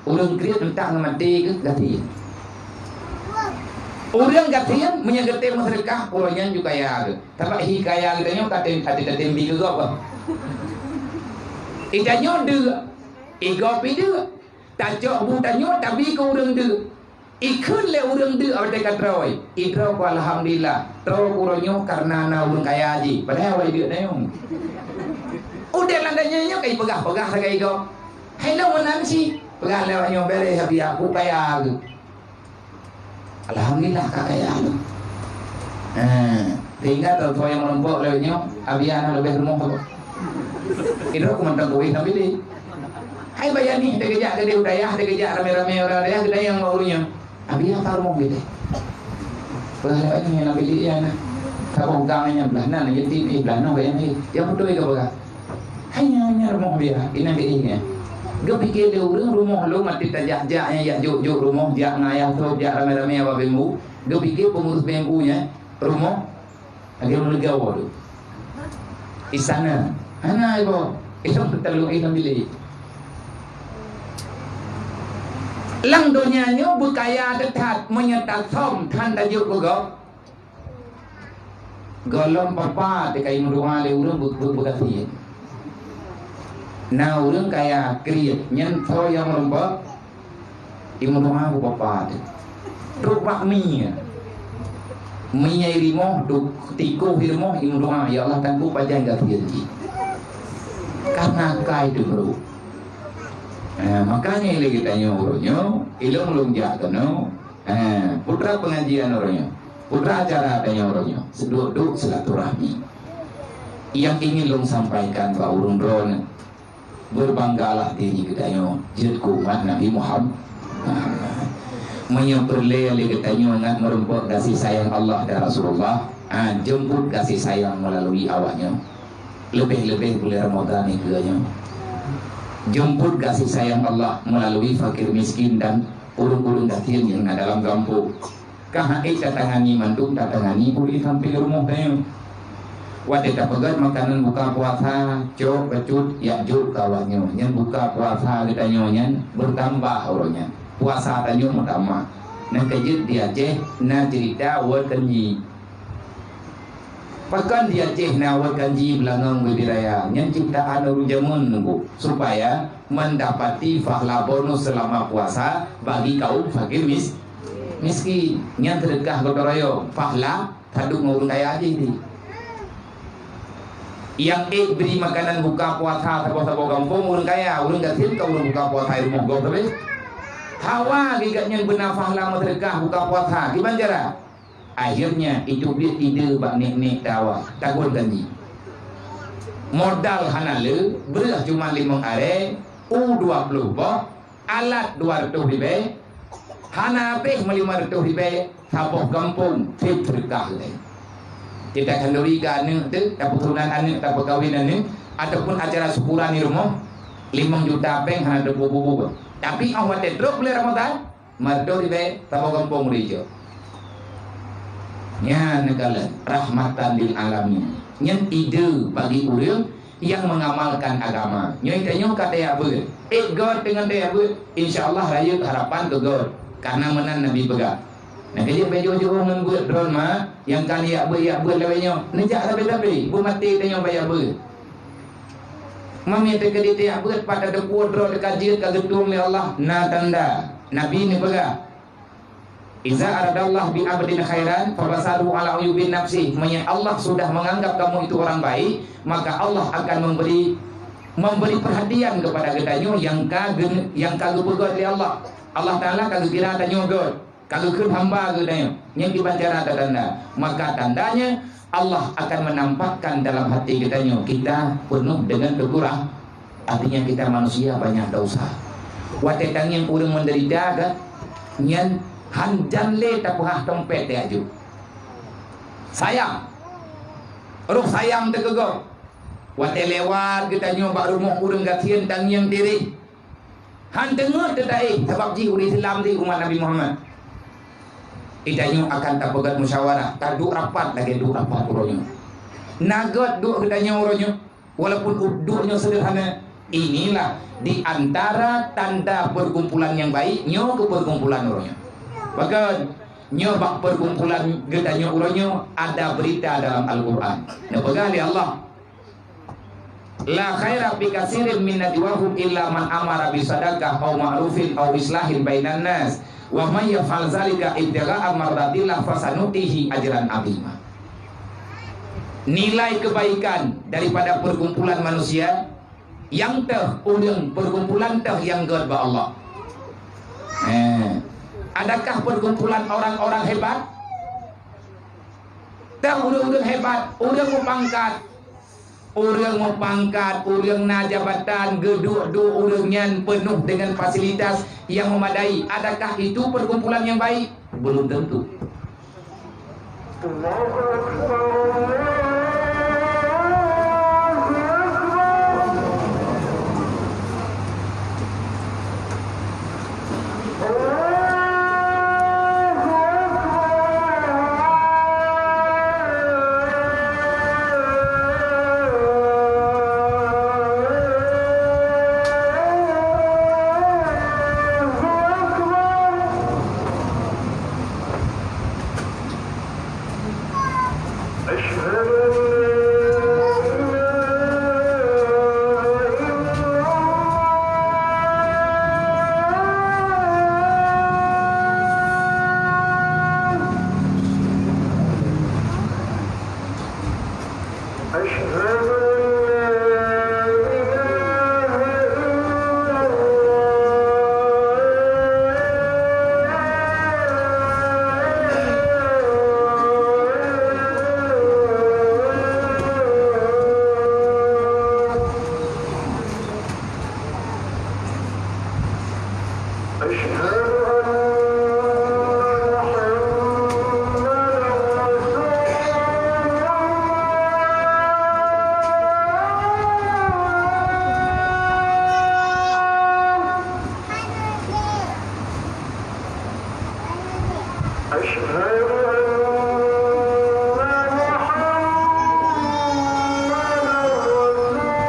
Ureuëng kriet entah ngon maté keuh gasien. Ureuëng gasien meunyoe geutem meuseudeukah, uroe nyan ju kaya keuh. Sabab hi kaya geutanyoe ka tem-, ka tem-, ka tem bi keu gob. Geutanyoe deuk, i gob i deuk. Tacok bu tanyoe tabi keu ureuëng deuk. Ikheun lé ureuëng deuk watée ka troe. Idroe ku alhamdulillah. Troe ku uroe nyoe kareuna na ureuëng kaya jih. Padahai awai deuk na nyoe. Udeb lam donya nyoe ka ipeugah-peugah sagai gob. Hai lôn meunan cit. Peugah lé awak nyoe, "Béréh, Abi, aku kaya geuh." Alhamdulillah ka kaya lôn. Eh, sehingga troe nyang meurumpok lé nyoe, Abi, na leubeh rumoh tu. Idroe ku mantong kuweh lam bilék. Hai baya nih, teukeujak keudeh u dayah, teukeujak ramé-ramé ureuëng dayah, geudayang bak ureuëng nyan. Abi, apa rumoh geude? Peugah lé nyan lam bilék nyan na. Saboh gang nyan blah nan, yatim, eh, blah nan, baya nih. Nyang beutôi ka peugah. Hai nyan, nyan rumoh Abi, inan geude nyan. Geupike lé ureuëng rumoh lôn maté tajak-jak nyang jak jok-jok rumoh, jak ngon ayah tôb, jak ramé-ramé awak B M U. Geupike peungurus B M U nyan rumoh lagée meuleugawa tu. Istana. Hana iboh. Ilong teutalong ilong bilik. Lam donya nyoe beukaya teutat meunyoe tasöm tan tajok keu gob. Gohlom papa teuka imeudoa lé ureuëng beu-, beu-, beugaséh. Na ureuëng kaya kriet, nyan soe nyang meurumpok, imeudoa beu papa teuh. Trok bak mie. Mie i rumoh, trok tikoh i rumoh, imeudoa, "Ya Allah, tanggong pajan gaséh jih." Karena kai teuh bro. Ha, makanya lé geutanyoe uroe nyoe, ilong lôn jak keunoe. Ha, putra pengajian uroe nyoe. Putra acara tanyoe uroe nyoe, seuduek-duek silaturahmi. Nyang ingin lôn sampaikan bak ureuëng droeneuh, berbanggalah diri geutanyoe jeuet keu umat Nabi Muham-, Muhammad. Meunyoe peureulée lé geutanyoe ngat meurumpok gaséh sayang Allah dan Rasulullah, ha, jemput gaséh sayang meulalu awak nyoe. Leubeh-leubeh buleuen Ramadhan nyoe. Jemput gaséh sayang Allah meulalu fakir miskin dan ureuëng-ureuëng gasien nyang na dalam gampông. Ka han ék tatangani mandum, tatangani ureuëng sampéng rumoh tanyoe. Watée tapeugét makanan buka puasa, cok bacut, jak jok keu awak nyoe. Nyan buka puasa geutanyoe nyan beutambah uroe nyan. Puasa tanyoe meutamah. Nyang keujeuet di Aceh na ceurita World Kanji. Pakon di Aceh na World Kanji beulangong bubé raya? Nyan ciptaan ureuëng jameun nunggu, supaya mendapati pahala bonus selama puasa bagi kaum fakir mis-, miskin. Nyan seudeukah gotong royong, pahala padub ngon ureuëng kaya jih di. Nyang ék bri makanan buka puasa saboh-saboh gampông ureuëng kaya, ureuëng gasien ka ureuëng buka puasa i rumoh gob sabe. Hawa gigat nyan beuna pahala meuseudeukah buka puasa, kiban cara? Akhirnya, itu biet ide bak nek-nek tawa, tagun kanji. Modal hana le, breueh cuma limong aré, u dua ploh boh, alat dua reutôh ribée, hana habéh meulimong reutôh ribée, saboh gampông, treb seudeukah lé. Kita khanduri keu aneuëk teuh, tapeutunan aneuëk, tapeukawen aneuëk, ataupun acara syukuran di rumoh, limong juta péng hana teupeu bubu. Tapi, óh watée trok buleuen Ramadhan, Mardon ribée, saboh gampông ribée. Nyan neukalon rahmatan lil alamin. Nyan ide bagi ureuëng nyang mengamalkan agama. Nyoe tanyoe ka tajak beuet. Ék göt deungon tajak beuet, insya Allah rayeuk harapan keu göt. Karena meunan Nabi peugah. Nah, keu jeuet bak jiôh-jiôh ngon beuet droen ma, nyang ka neujak beuet, jak beuet lawét nyoe. Neujak sabe-sabe, beumaté tanyoe bak jak beuet. Meunyoe teukeudi tajak beuet pat tateupeue droe teuka jeuet ka geutueng lé Allah, na tanda. Nabi neupeugah, "Iza aradallah bi abdin khairan, fabasaru ala uyubin nafsi." Meunyoe Allah sudah menganggap kamu itu orang baik, maka Allah akan memberi, memberi perhatian kepada geutanyoe nyang ka geu-, nyang ka geupeugöt lé Allah. Allah Taala ka geukira tanyoe göt. Ka geukheun hamba geutanyoe, nyan kiban cara tatanda. Maka tandanya, Allah akan menampakkan dalam hati geutanyoe, kita penuh dengan kekurang-, artinya kita manusia banyak dosa. Watée tangieng ureuëng menderita, kan, nyan hanjan lé tapeuhah tompet teuh aju. Sayang. Roh sayang teukeugöt. Watée lewat geutanyoe bak rumoh ureuëng gasien tangieng tirih. Han teungeut teuh taéh, sabab jih ureuëng Islam di umat Nabi Muhammad. Geutanyoe akan tapeugöt musyawarah, taduek rapat lagée duek rapat uroe nyoe. Na göt duek geutanyoe uroe nyoe, walaupun u-, duek nyoe sederhana. Inilah di antara tanda perkumpulan nyang baik, nyoe keu perkumpulan uroe nyoe. Bahkan, nyoe bak perkumpulan geutanyoe uroe nyoe ada berita dalam Al-Quran. Neupeugah lé Allah, "La khaira fi katsirin min najwahum illa man amara bi shadaqah aw ma'rufin aw islahin bainan nas, wa may yaf'al dzalika ibtigha'a mardatillah fasanu'tihi ajran 'azima." Nilai kebaikan daripada perkumpulan manusia nyang teuh ureuëng perkumpulan teuh nyang göt bak Allah. Eh, adakah perkumpulan orang-orang hebat? Teuh ureuëng-ureuëng hebat, ureuëng meupangkat, Ureuëng meupangkat, ureuëng na jabatan, geuduek-duek ureuëng nyan peunoh deungon fasilitas nyang meumadai. Adakah itu perkumpulan nyang baik? Belum tentu. أشهد أن محمدا رسول الله.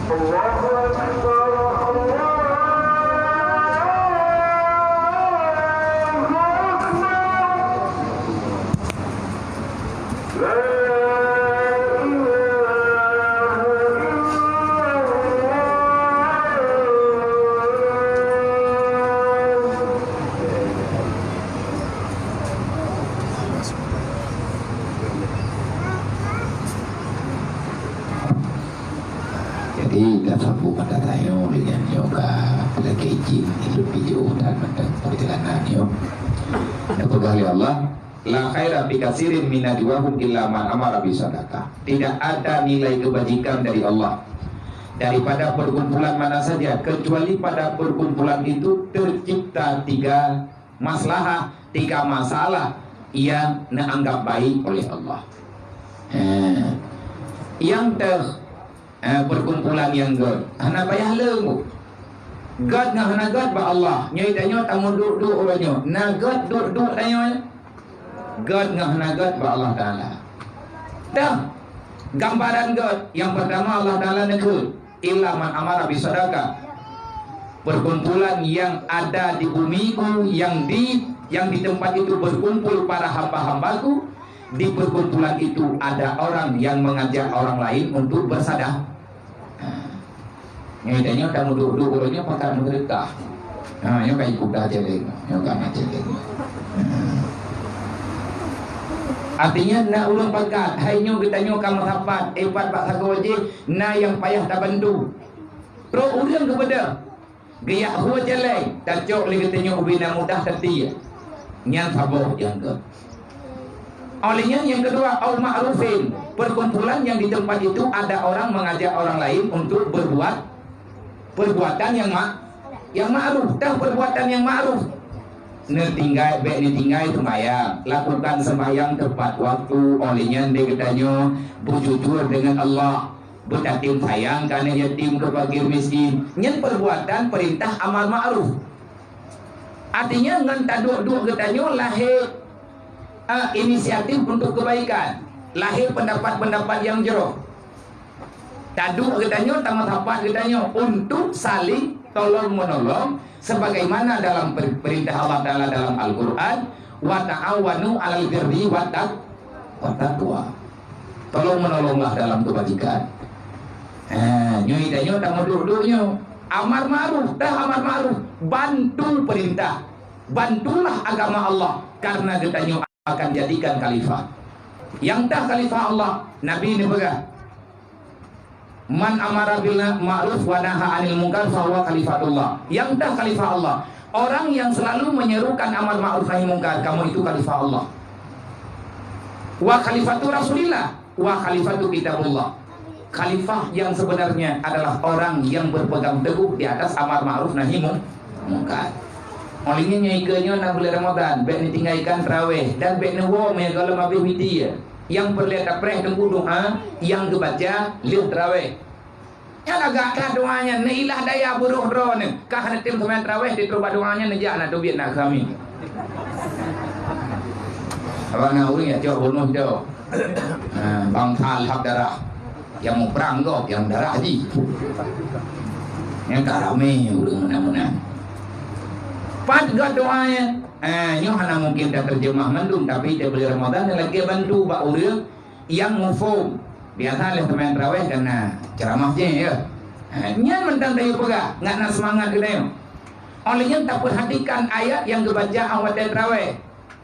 الله أكبر، الله أكبر. لا إله إلا الله. Jadi, tasawuf mata tanyoe lé nyan nyoe ka lagèe jin hidup di jauh dan mantong perjalanan nyoe. Geupeugah lé Allah, "La khaira fi katsirin min najwahum illa man amara bi shadaqah." Tidak ada nilai kebajikan dari Allah daripada perkumpulan mana saja, kecuali pada perkumpulan itu tercipta tiga maslahah, tiga masalah yang neuanggap baik oleh Allah. Eh, nyang teuh, eh, perkumpulan nyang gèt, hana payah lé. Gèt ngon hana gèt bak Allah. Nyoe tanyoe tameuduek-duek uroe nyoe. Na gèt duek-duek tanyoe? Gèt ngon hana gèt bak Allah Taala. Dah, gambaran gèt nyang pertama Allah Taala neukheun, "Illa man amara bi shadaqah." Perkumpulan yang ada di bumiku, yang di, yang di tempat itu berkumpul para hamba-hambaku, di perkumpulan itu ada orang yang mengajak orang lain untuk bersedekah. Nyoe tanyoe tameuduek-duek uroe nyoe pakat meuseudeukah. Ha, nyoe ka ikut dah céléng, nyoe ka na céléng. Artinya, na ureueng pakat, hai nyoe geutanyoe ka meusapat, eh, pat bak sagoe jih, na nyang payah tabantu. Trok ureueng geubeudôh, geujak hue céléng, tacok lé geutanyoe ubé na mudah tatie. Nyan saboh nyang gèt. Óh lheueh nyan nyang keudua, au ma'rufin, perkumpulan yang di tempat itu ada orang mengajak orang lain untuk berbuat perbuatan yang ma-, yang ma'ruf. Dah perbuatan yang ma'ruf. Neutinggai, bèk neutinggai seumbahyang, lakukan seumbahyang tepat waktu. Óh lheueh nyan lé geutanyoe beujujur dengan Allah, beutatem sayang keu aneuk yatim, keu fakir miskin. Nyan perbuatan perintah amar ma'ruf. Artinya, ngon taduek-duek geutanyoe lahé, ah, inisiatif untuk kebaikan, lahé pendapat-pendapat yang jroh. Taduek geutanyoe, tameusapat geutanyoe untuk saling tolong-menolong, sebagaimana dalam per-, perintah Allah Taala dalam Al-Quran, "Wa ta'awanu 'alal birri wat taq-, wat taqwa." Tolong-menolonglah dalam kebajikan. Ha, nyoe tanyoe tameuduek-duek nyoe. Amar ma'ruf, dah amar ma'ruf. Bantu perintah. Bantulah agama Allah, karena geutanyoe akan jadikan khalifah. Nyang tah khalifah Allah, Nabi neupeugah, "Man amara bil ma'ruf wa naha 'anil munkar fahuwa khalifatullah." Nyang tah khalifah Allah, orang yang selalu menyerukan amar ma'ruf nahi munkar, kamu itu khalifah Allah. Wa khalifatu Rasulillah, wa khalifatu kitabullah. Khalifah yang sebenarnya adalah orang yang berpegang teguh di atas amar ma'ruf nahi mung-, munkar. Óh lheueh nyan, nyoe ikeue nyoe na buleuen Ramadhan, bék neutinggai ikan teurawéh dan bék neuwoe meunyoe gohlom habéh witir. Nyang peureulée tapreh teungku doá nyang geubaca lheueh teurawéh. Nyan lagak that doá nyan, neuilah daya beurôh droeneuh. Ka hana tem seumayang teurawéh, di troh bak doá nyan neujak na teubiet na keu amin. Awak na ureuëng nyang cok bunoh cok. Ha, bangsa lhab darah. Nyang muprang gob, nyang darah jih. Nyang ka ramé ureuëng meunan-meunan. Pat gob doá nyan. Ha, nyoe hana mungkin tateurjeumah mandum, tapi di buleuen Ramadhan lakée bantu bak ureuëng nyang muphom. Biasa lheueh seumayang teurawéh dan na ceuramah jih, ya. Ha, nyan mantong tanyoe peugah, ngat na seumangat geutanyoe. Óh lheueh nyan tapeuhatikan ayat nyang geubaca 'oh watée teurawéh.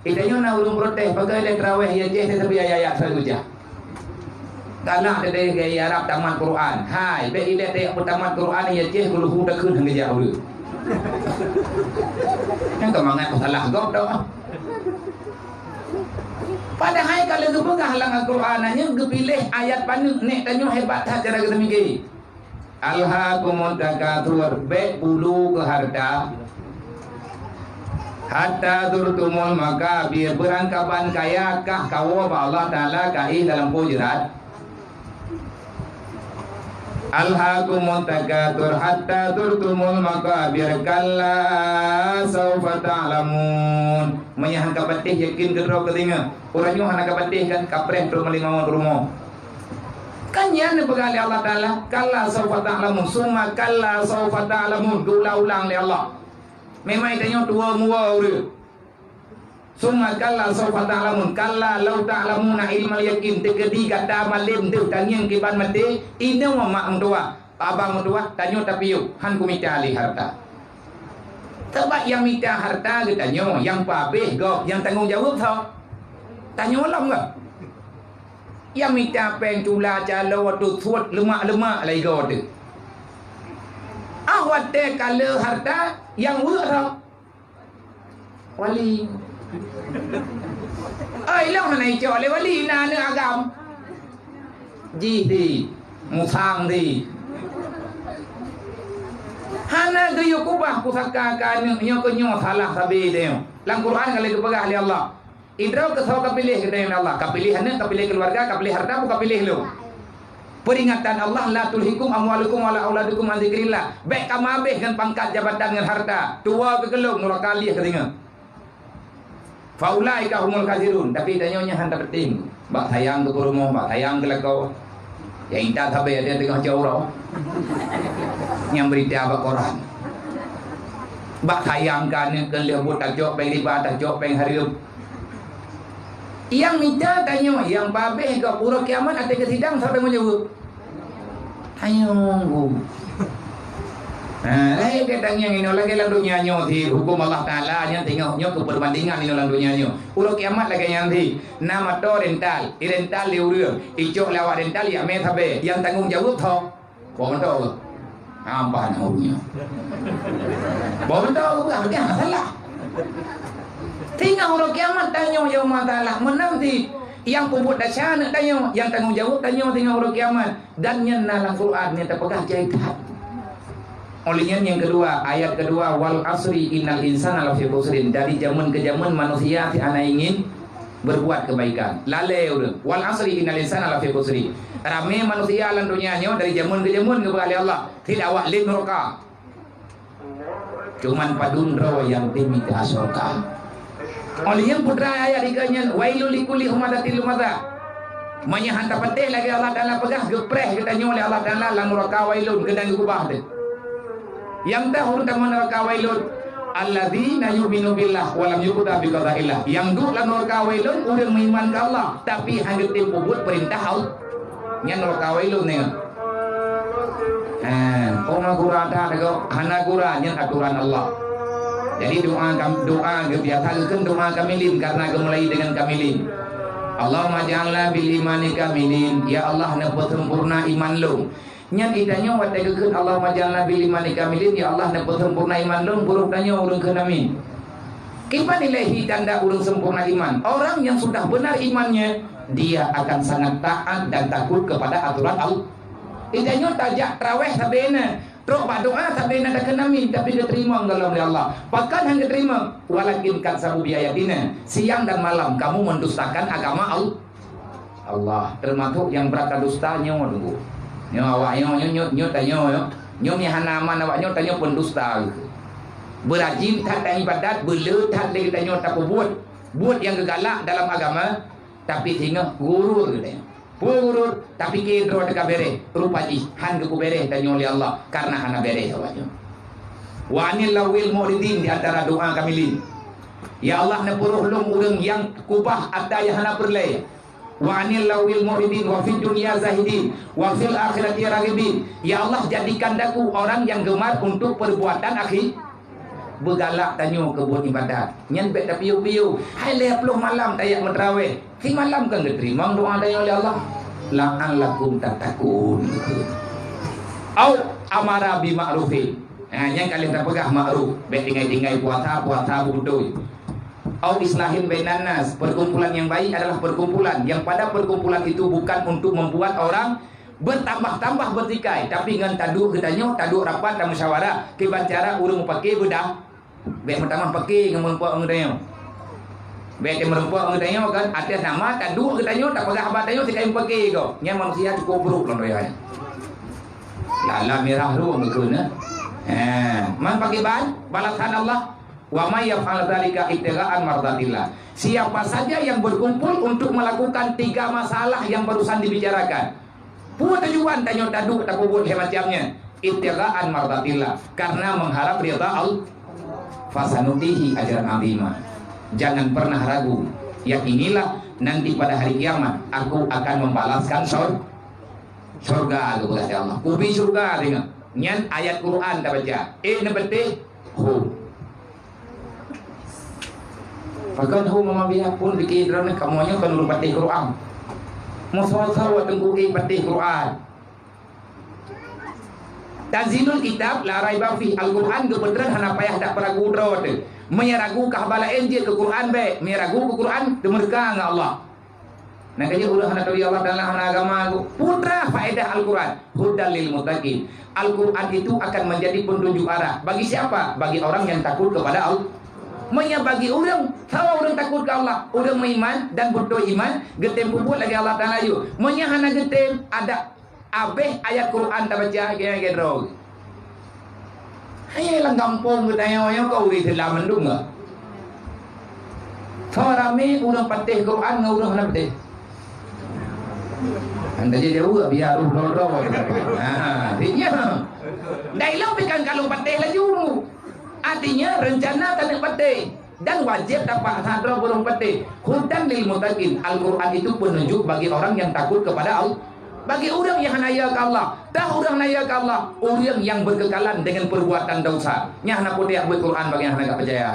Di tanyoe na ureuëng protes, pakon lheueh teurawéh ya jih, teutabri ayat-ayat sabe geubaca. Galak teuh gaya Arab tamat Quran. Hai, bék ilée teuh peutamat Quran ya jih, geuluhu takheun hana geujak ureuëng. Nyang keumangat salah gob tau. Padahai ka lheueh geupeugah lam Al-Quran, nyan geupiléh ayat paneuk, nék tanyoe hebat that cara geuteumike. "Alhaakumut takatsur," bék bulu keu hareuta. "Hatta zurtumul maqabir," beurangkaban kaya kah kawoe bak Allah Taala ka éh dalam po jeurat. "Alhaakumut takatsur hatta zurtumul maqabir, kalla saufa ta'lamun." Meunyo han ka patéh yakin keudroe keu singoh, uroe nyoe hana ka patéh kan, kapreh trok meulimawon rumoh. Kan nyan neupeugah lé Allah Taala, "Kalla saufa ta'lamun, summa kalla saufa ta'lamun," geuulang-ulang lé Allah. Memang tanyoe tuwoe muwoe ureuëng. "Summa kalla saufa ta'lamun, kalla law ta'lamuna ilmal yaqin," teukeudi gata malém deuh tangieng kiban maté, inoe mak meutuwah, abang meutuwah, tanyoe tapiôh, han kumita lé hareuta. Sabab nyang mita hareuta geutanyoe, nyang peuhabéh gob, nyang tanggong jaweueb soe? Tanyoe lom gob. Nyang mita péng cula caloe teusuet leumak-leumak lagée goe teuh. Ah watée ka le hareuta nyang weuek soe? Wali. Oi, lôn hana icok lé wali, na aneuk agam. Jih di, musang di. Hana geuyue kubah pusaka keu aneuk nyoe keu nyoe salah sabe teuh. Lam Quran ka lheueh geupeugah lé Allah. Idroe keu soe ka piléh geutanyoe lé Allah, ka piléh aneuk, ka piléh keuluwarga, ka piléh hareuta, bukan piléh lôn. Peuringatan Allah, "La tulhikum amwalukum wala auladukum an dzikrillah." Bék kamoe habéh ngon pangkat, jabatan, ngon hareuta. Tuwoe keu keulôn, nuraka lieh keu singoh. "Fa ulaika humul khasirun." Tapi tanyoe nyan han tapeuting. Bak sayang keu peurumoh, bak sayang keu lakoe. Nyang intat sabe ada teungoh cok uroe. Nyang beurita bak koran. Bak sayang keu aneuk keu lheueh buet tacok péng riba, tacok péng hareuem. Nyang mita tanyoe, nyang babeh gob uroe kiamat ateueh keusidang soe tanggong jaweueb? Tanyoe. Ha, laén gata nyang inoe lagée lam donya nyoe di huköm Allah Taala nyan teungoh nyoe keu peubandingan inoe lam donya nyoe. Uroe kiamat lagée nyan di na moto rental, irental lé ureuëng, icok lé awak rental, jak mé sabe, nyang tanggong jaweueb soe? Boh mantong. Ampah na ureuëng nyoe. Boh mantong, bukan dia salah. Teungoh uroe kiamat tanyoe ya umat Allah, meunan di nyang peubuet desya aneuk tanyoe, nyang tanggong jaweueb tanyoe teungoh uroe kiamat. Dan nyan na lam Quran nyang tapeugah jai that. Oleh nyan nyang keudua, ayat keudua, "Wal asri innal insana lafi khusrin." Dari jameun ke jameun manusia si hana ingin berbuat kebaikan. Lalée ureuëng. "Wal asri innal insana lafi khusri." Ramé manusia lam donya nyoe dari jameun ke jameun geupeugah lé Allah, "Tidak awak lé nuraka." Cuman padum droe nyang dimita syurga. Oleh nyang putra ayat tiga nyan, "Wailul likulli humazatil lumazah." Meunyoe han tapatéh lagée Allah Taala peugah, geupreh geutanyoe lé Allah Taala lam nuraka wailun keunan geukubah teuh. Nyang teuh ureuëng tamong nuraka wailun, "Alladzina yu'minu billah wa lam yuqda bi qadaillah." Nyang duek lam nuraka wailun ureuëng meuiman keu Allah, tapi han geutem peubuet peurintah Allah. Nyan nuraka wailun nyan. Ha, oh na gura that, hana gura, nyan aturan Allah. Jadi doa kam-, doa geubiasa geukheun doa kamilin karena geumulai dengan kamilin. Allahumma ja'alna bil imani kamilin. Ya Allah, neupeusempurna iman lôn. Nyan geutanyoe watée geukheun Allahumma ja'alna bil imani kamilin, ya Allah, neupeusempurna iman lôn, beurôh tanyoe ureuëng kheun amin. Kiban ilée hi tanda ureuëng sempurna iman? Orang yang sudah benar imannya, dia akan sangat taat dan takut kepada aturan Allah. Geutanyoe tajak traweh sabe na, Trok bak doa sabe na takheun amin, tapi geuteurimong gohlom lé Allah. Pakon han geuteurimong? Walakin kadzabu biayatina. Siang dan malam kamu mendustakan agama Al-, Allah. Termasuk nyang brat dusta nyoe dulu. Nyoe awak nyoe, nyoe, nyoe, nyoe tanyoe, nyoe. Nyoe nyang hana aman awak nyoe tanyoe pendusta. Beurajin that dan ibadat, beuleu that lé geutanyoe tapeubuet buet nyang geugalak dalam agama, tapi singoh gurur geutanyoe. Peue gurur, tapike droe teuka bereh, rupa jih han geupeubereh tanyoe lé Allah karena hana bereh awak nyoe. Wa anil lawil mu'ridin di antara doa kami lin. Ya Allah, neupeuroh lom ureuëng nyang kubah ata nyang hana peureulée. Wa anil lawil mu'ridin wa fid dunya zahidin wa fil akhirati raghibin. Ya Allah, jadikan daku orang yang gemar untuk perbuatan akhi-, beugalak tanyoe keu buet ibadat. Nyan bék tapiôh-piôh. Hai lhée ploh malam tajak meutrawéh. Simalam kan geuteurimong doa tanyoe lé Allah. La'allakum tattaqun. Au amara bi ma'rufin. Ha, nyang ka lheueh tapeugah ma'ruf. Bék tinggai-tinggai puasa, puasa beutôi. Au islahin bainan nas. Perkumpulan yang baik adalah perkumpulan yang pada perkumpulan itu bukan untuk membuat orang bertambah-tambah bertikai, tapi ngon taduek geutanyoe, taduek rapat, tamusyawarah kiban cara ureuëng mupake beudah. Bék meutamah pake ngon meurumpok ngon geutanyoe. Bék teumeureumpok ngon geutanyoe kan, atas nama taduek geutanyoe, tapeugah haba tanyoe, sikai mupake gob. Nyan manusia cukup buruk lom raya nyan. Lala mirah ruang geukheun, eh. Ha, man pakiban balasan Allah. Wa may yaf'al dzalika ibtigha'an mardatillah. Siapa saja yang berkumpul untuk melakukan tiga masalah yang barusan dibicarakan. Peue tujuan tanyoe taduek tapeubuet lhée macam nyan? Ibtigha'an mardatillah, karena mengharap ridha Allah. Fasanutihi ajran azima. Jangan pernah ragu. Yakinilah nanti pada hari kiamat aku akan membalaskan sor-, surga, kata Allah. Kubi surga tengok. Nyan ayat Quran tabaca. Eh, neubeuteh. Hu. Pakon hu mama biya pun dikira droeneuh kamoe nyoe kon ureuëng patéh Quran. Meusawa-sawa teungku eh patéh Quran. Tanzilul kitab la raiba fih. Al-Quran geupeutreun hana payah dak peuragu droe teuh. Meunyo ragu kah balaén jeuet keu Quran bék. Meunyo ragu keu Quran, teumeureuka ngon Allah. Nah, kajak ureuëng hana turi Allah Taala hana agama tu. Putra faedah Al-Quran, hudan lil muttaqin. Al-Quran itu akan menjadi petunjuk arah. Bagi siapa? Bagi orang yang takut kepada Allah. Meunyo bagi ureuëng, sawa ureuëng takut ke Allah, ureuëng meuiman dan beutôi iman, geutem peubuet lagée Allah Taala yue. Meunyo hana geutem, ada abéh ayat Quran tabaca lagée droe. Hai lam gampông geutanyoe nyoe ka ureuëng Islam mandum ka. Soe ramé ureuëng patéh Quran ngon ureuëng hana patéh? Anda jadi jauh biar roh droe-droe. Ha, artinya dai lom pikan kalon patéh laju. Artinya rencana taneuk patéh. Dan wajéb tapaksa droe burông patéh. Hudan lil muttaqin. Al-Quran itu petunjuk bagi orang yang takut kepada Allah. Bagi ureuëng nyang hana ya keu Allah, tah ureuëng hana ya keu Allah, ureuëng nyang berkekalan dengan perbuatan dosa. Nyang hana putéh buet Quran bagi nyang hana gak percaya.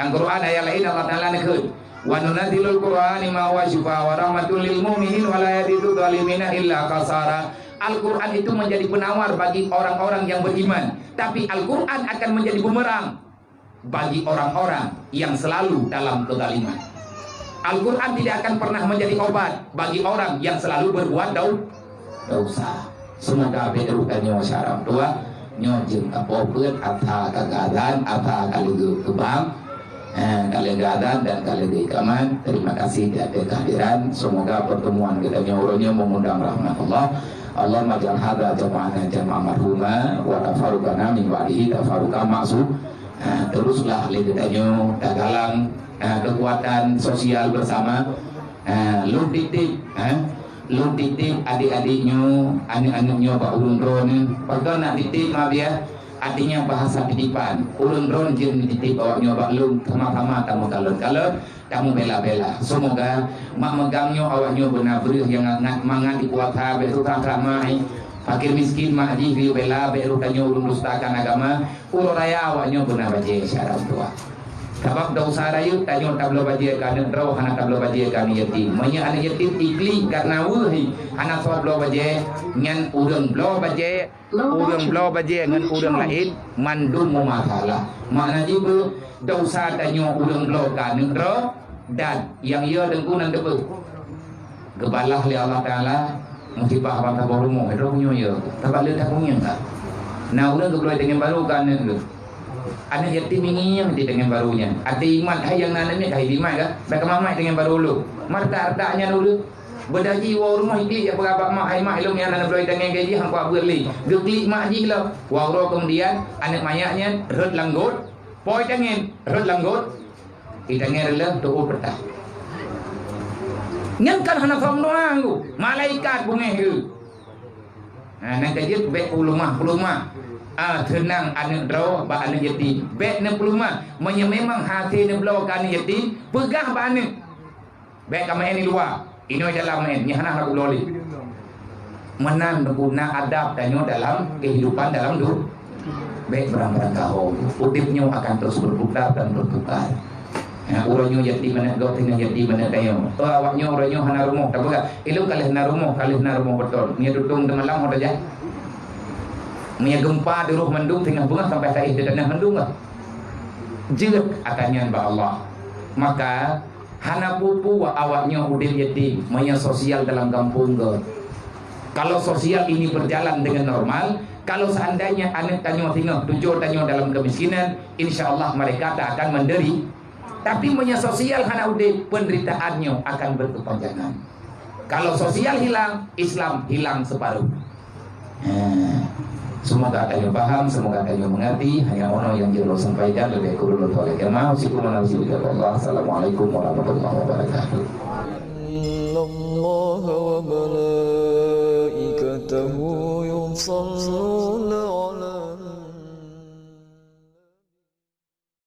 Lam Quran ayat lain Allah Taala neukheun, "Wa nunazzilul Qur'ani ma huwa syifa wa rahmatul lil mu'minin wa la yazidu zalimina illa khasara." Al-Quran itu menjadi penawar bagi orang-orang yang beriman, tapi Al-Quran akan menjadi bumerang bagi orang-orang yang selalu dalam kezaliman. Al-Quran tidak akan pernah menjadi obat bagi orang yang selalu berbuat dau-, dosa. Semoga bék rutanyoe syarat dua nyoe jeuet tapoh peuet ata ka gadan, ata ka leugeuk keubang, eh, ka leugeuk gadan dan ka leugeuk ikaman. Terima kasih di atas kehadiran. Semoga pertemuan kita nyoe uroe nyoe mengundang rahmat Allah. Allahumma ja'al hadza jama'ana jama'an marhuma wa tafarruqana min ba'dihi tafarruqan ma'sum. Ha, teruslah lé geutanyoe tagalang, ha, kekuatan sosial bersama. Ha, lôn titip, ha, lôn titip adik-adik nyoe, aneuk-aneuk nyoe bak ureuëng droeneuh. Pakon nak titip ma biah? Artinya bahasa titipan. Ureuëng droeneuh jeuet neutitip awak nyoe bak lôn, sama-sama tameukalon-kalon. Kamoe bela-bela. Semoga mak meugang nyoe awak nyoe beuna breueh nyang ngat mangat di kuasa, bék susah that mai. Fakir miskin mak jih geuyue bela, bék roh tanyoe ulôn dustakan agama. Uroe raya awak nyoe beuna bajée syarat dua. Sabab dosa rayeuk tanyoe tabloe bajée keu aneuk droe, hana tabloe bajée keu aneuk yatim. Meunyoe aneuk yatim iklik karena weueh, hana soe bloe bajée, nyan ureuëng bloe bajée, ureuëng bloe bajée ngon ureuëng laén mandum meumasalah. Makna jih beu dosa tanyoe ureuëng bloe ka aneuk droe dan nyang yo teungku nan teupeu. Geubalah lé Allah Taala Musibah ban saboh rumoh, droe meunyoe ya. Sabab le that pungieng ka. Na ureueng geubloe tangieng barô keu aneuk geuh. Aneuk yatim ingieng di tangieng barô nyan. Até imat hai nyang na aneuk miet ka hai imat ka. Bèk ka mamat tangieng barô lôn. Marta-arta nyan ureueng. Beudaji woe rumoh iklik ya peugah bak mak, "Hai mak, ilôn nyan aneuk bloe tangieng gaji hangko abeuet lé." Geuklik mak jih lom. Woe uroe keumudian aneuk manyak nyan rhot lam got. Poi tangieng rhot lam got. Itangieng reuloh tu'uh peutah. Nyan kan hana som doang ku. Malaikat beungéh geuh. Ha, nyan ka jeuet bèk peuleumah, peuleumah. Ah, seunang aneuk droe bak aneuk yatim. Bèk neupeuleumah. Meunyoe memang hasé neubloe keu aneuk yatim, peugah bak aneuk. Bèk ka maén di luwa. Inoe jalan maén, nyan hana, hana kulo lé. Meunan guna adab tanyoe dalam kehidupan dalam du-, bèk beurang-beurang tahun. Udép nyoe akan terus berputar dan berputar. Ya, uroe nyoe yatim aneuk gob, teungoh yatim aneuk tanyoe. Oh, awak nyoe uroe nyoe hana rumoh, tapeugah, "Ilôn ka lheueh na rumoh, ka lheueh na rumoh beutôi." Meunyoe tutong teumalam, ho tajak. Meunyoe geumpa di roh mandum, teungoh beungoh sampai saéh di tanah mandum lah. Jeuet ata nyan bak Allah. Maka, hana peue-peue awak nyoe udép yatim, meunyoe sosial dalam gampông göt. Kalau sosial ini berjalan dengan normal, kalau seandainya aneuk tanyoe singoh tujoh tanyoe dalam kemiskinan, insya Allah mereka tak akan menderi-, tapi meunyoe sosial hana udép, penderitaan nyoe akan berkepanjangan. Kalau sosial hilang, Islam hilang separuh. Eh, semoga tanyoe paham, semoga tanyoe mengerti. Hanya ono nyang jeuet lôn sampaikan, leubeh kureueng lôn tuan lakèe maaf. Sikureueng lôn sikureueng Allah. Assalamualaikum warahmatullahi wabarakatuh. إن الله وملائكته يصلون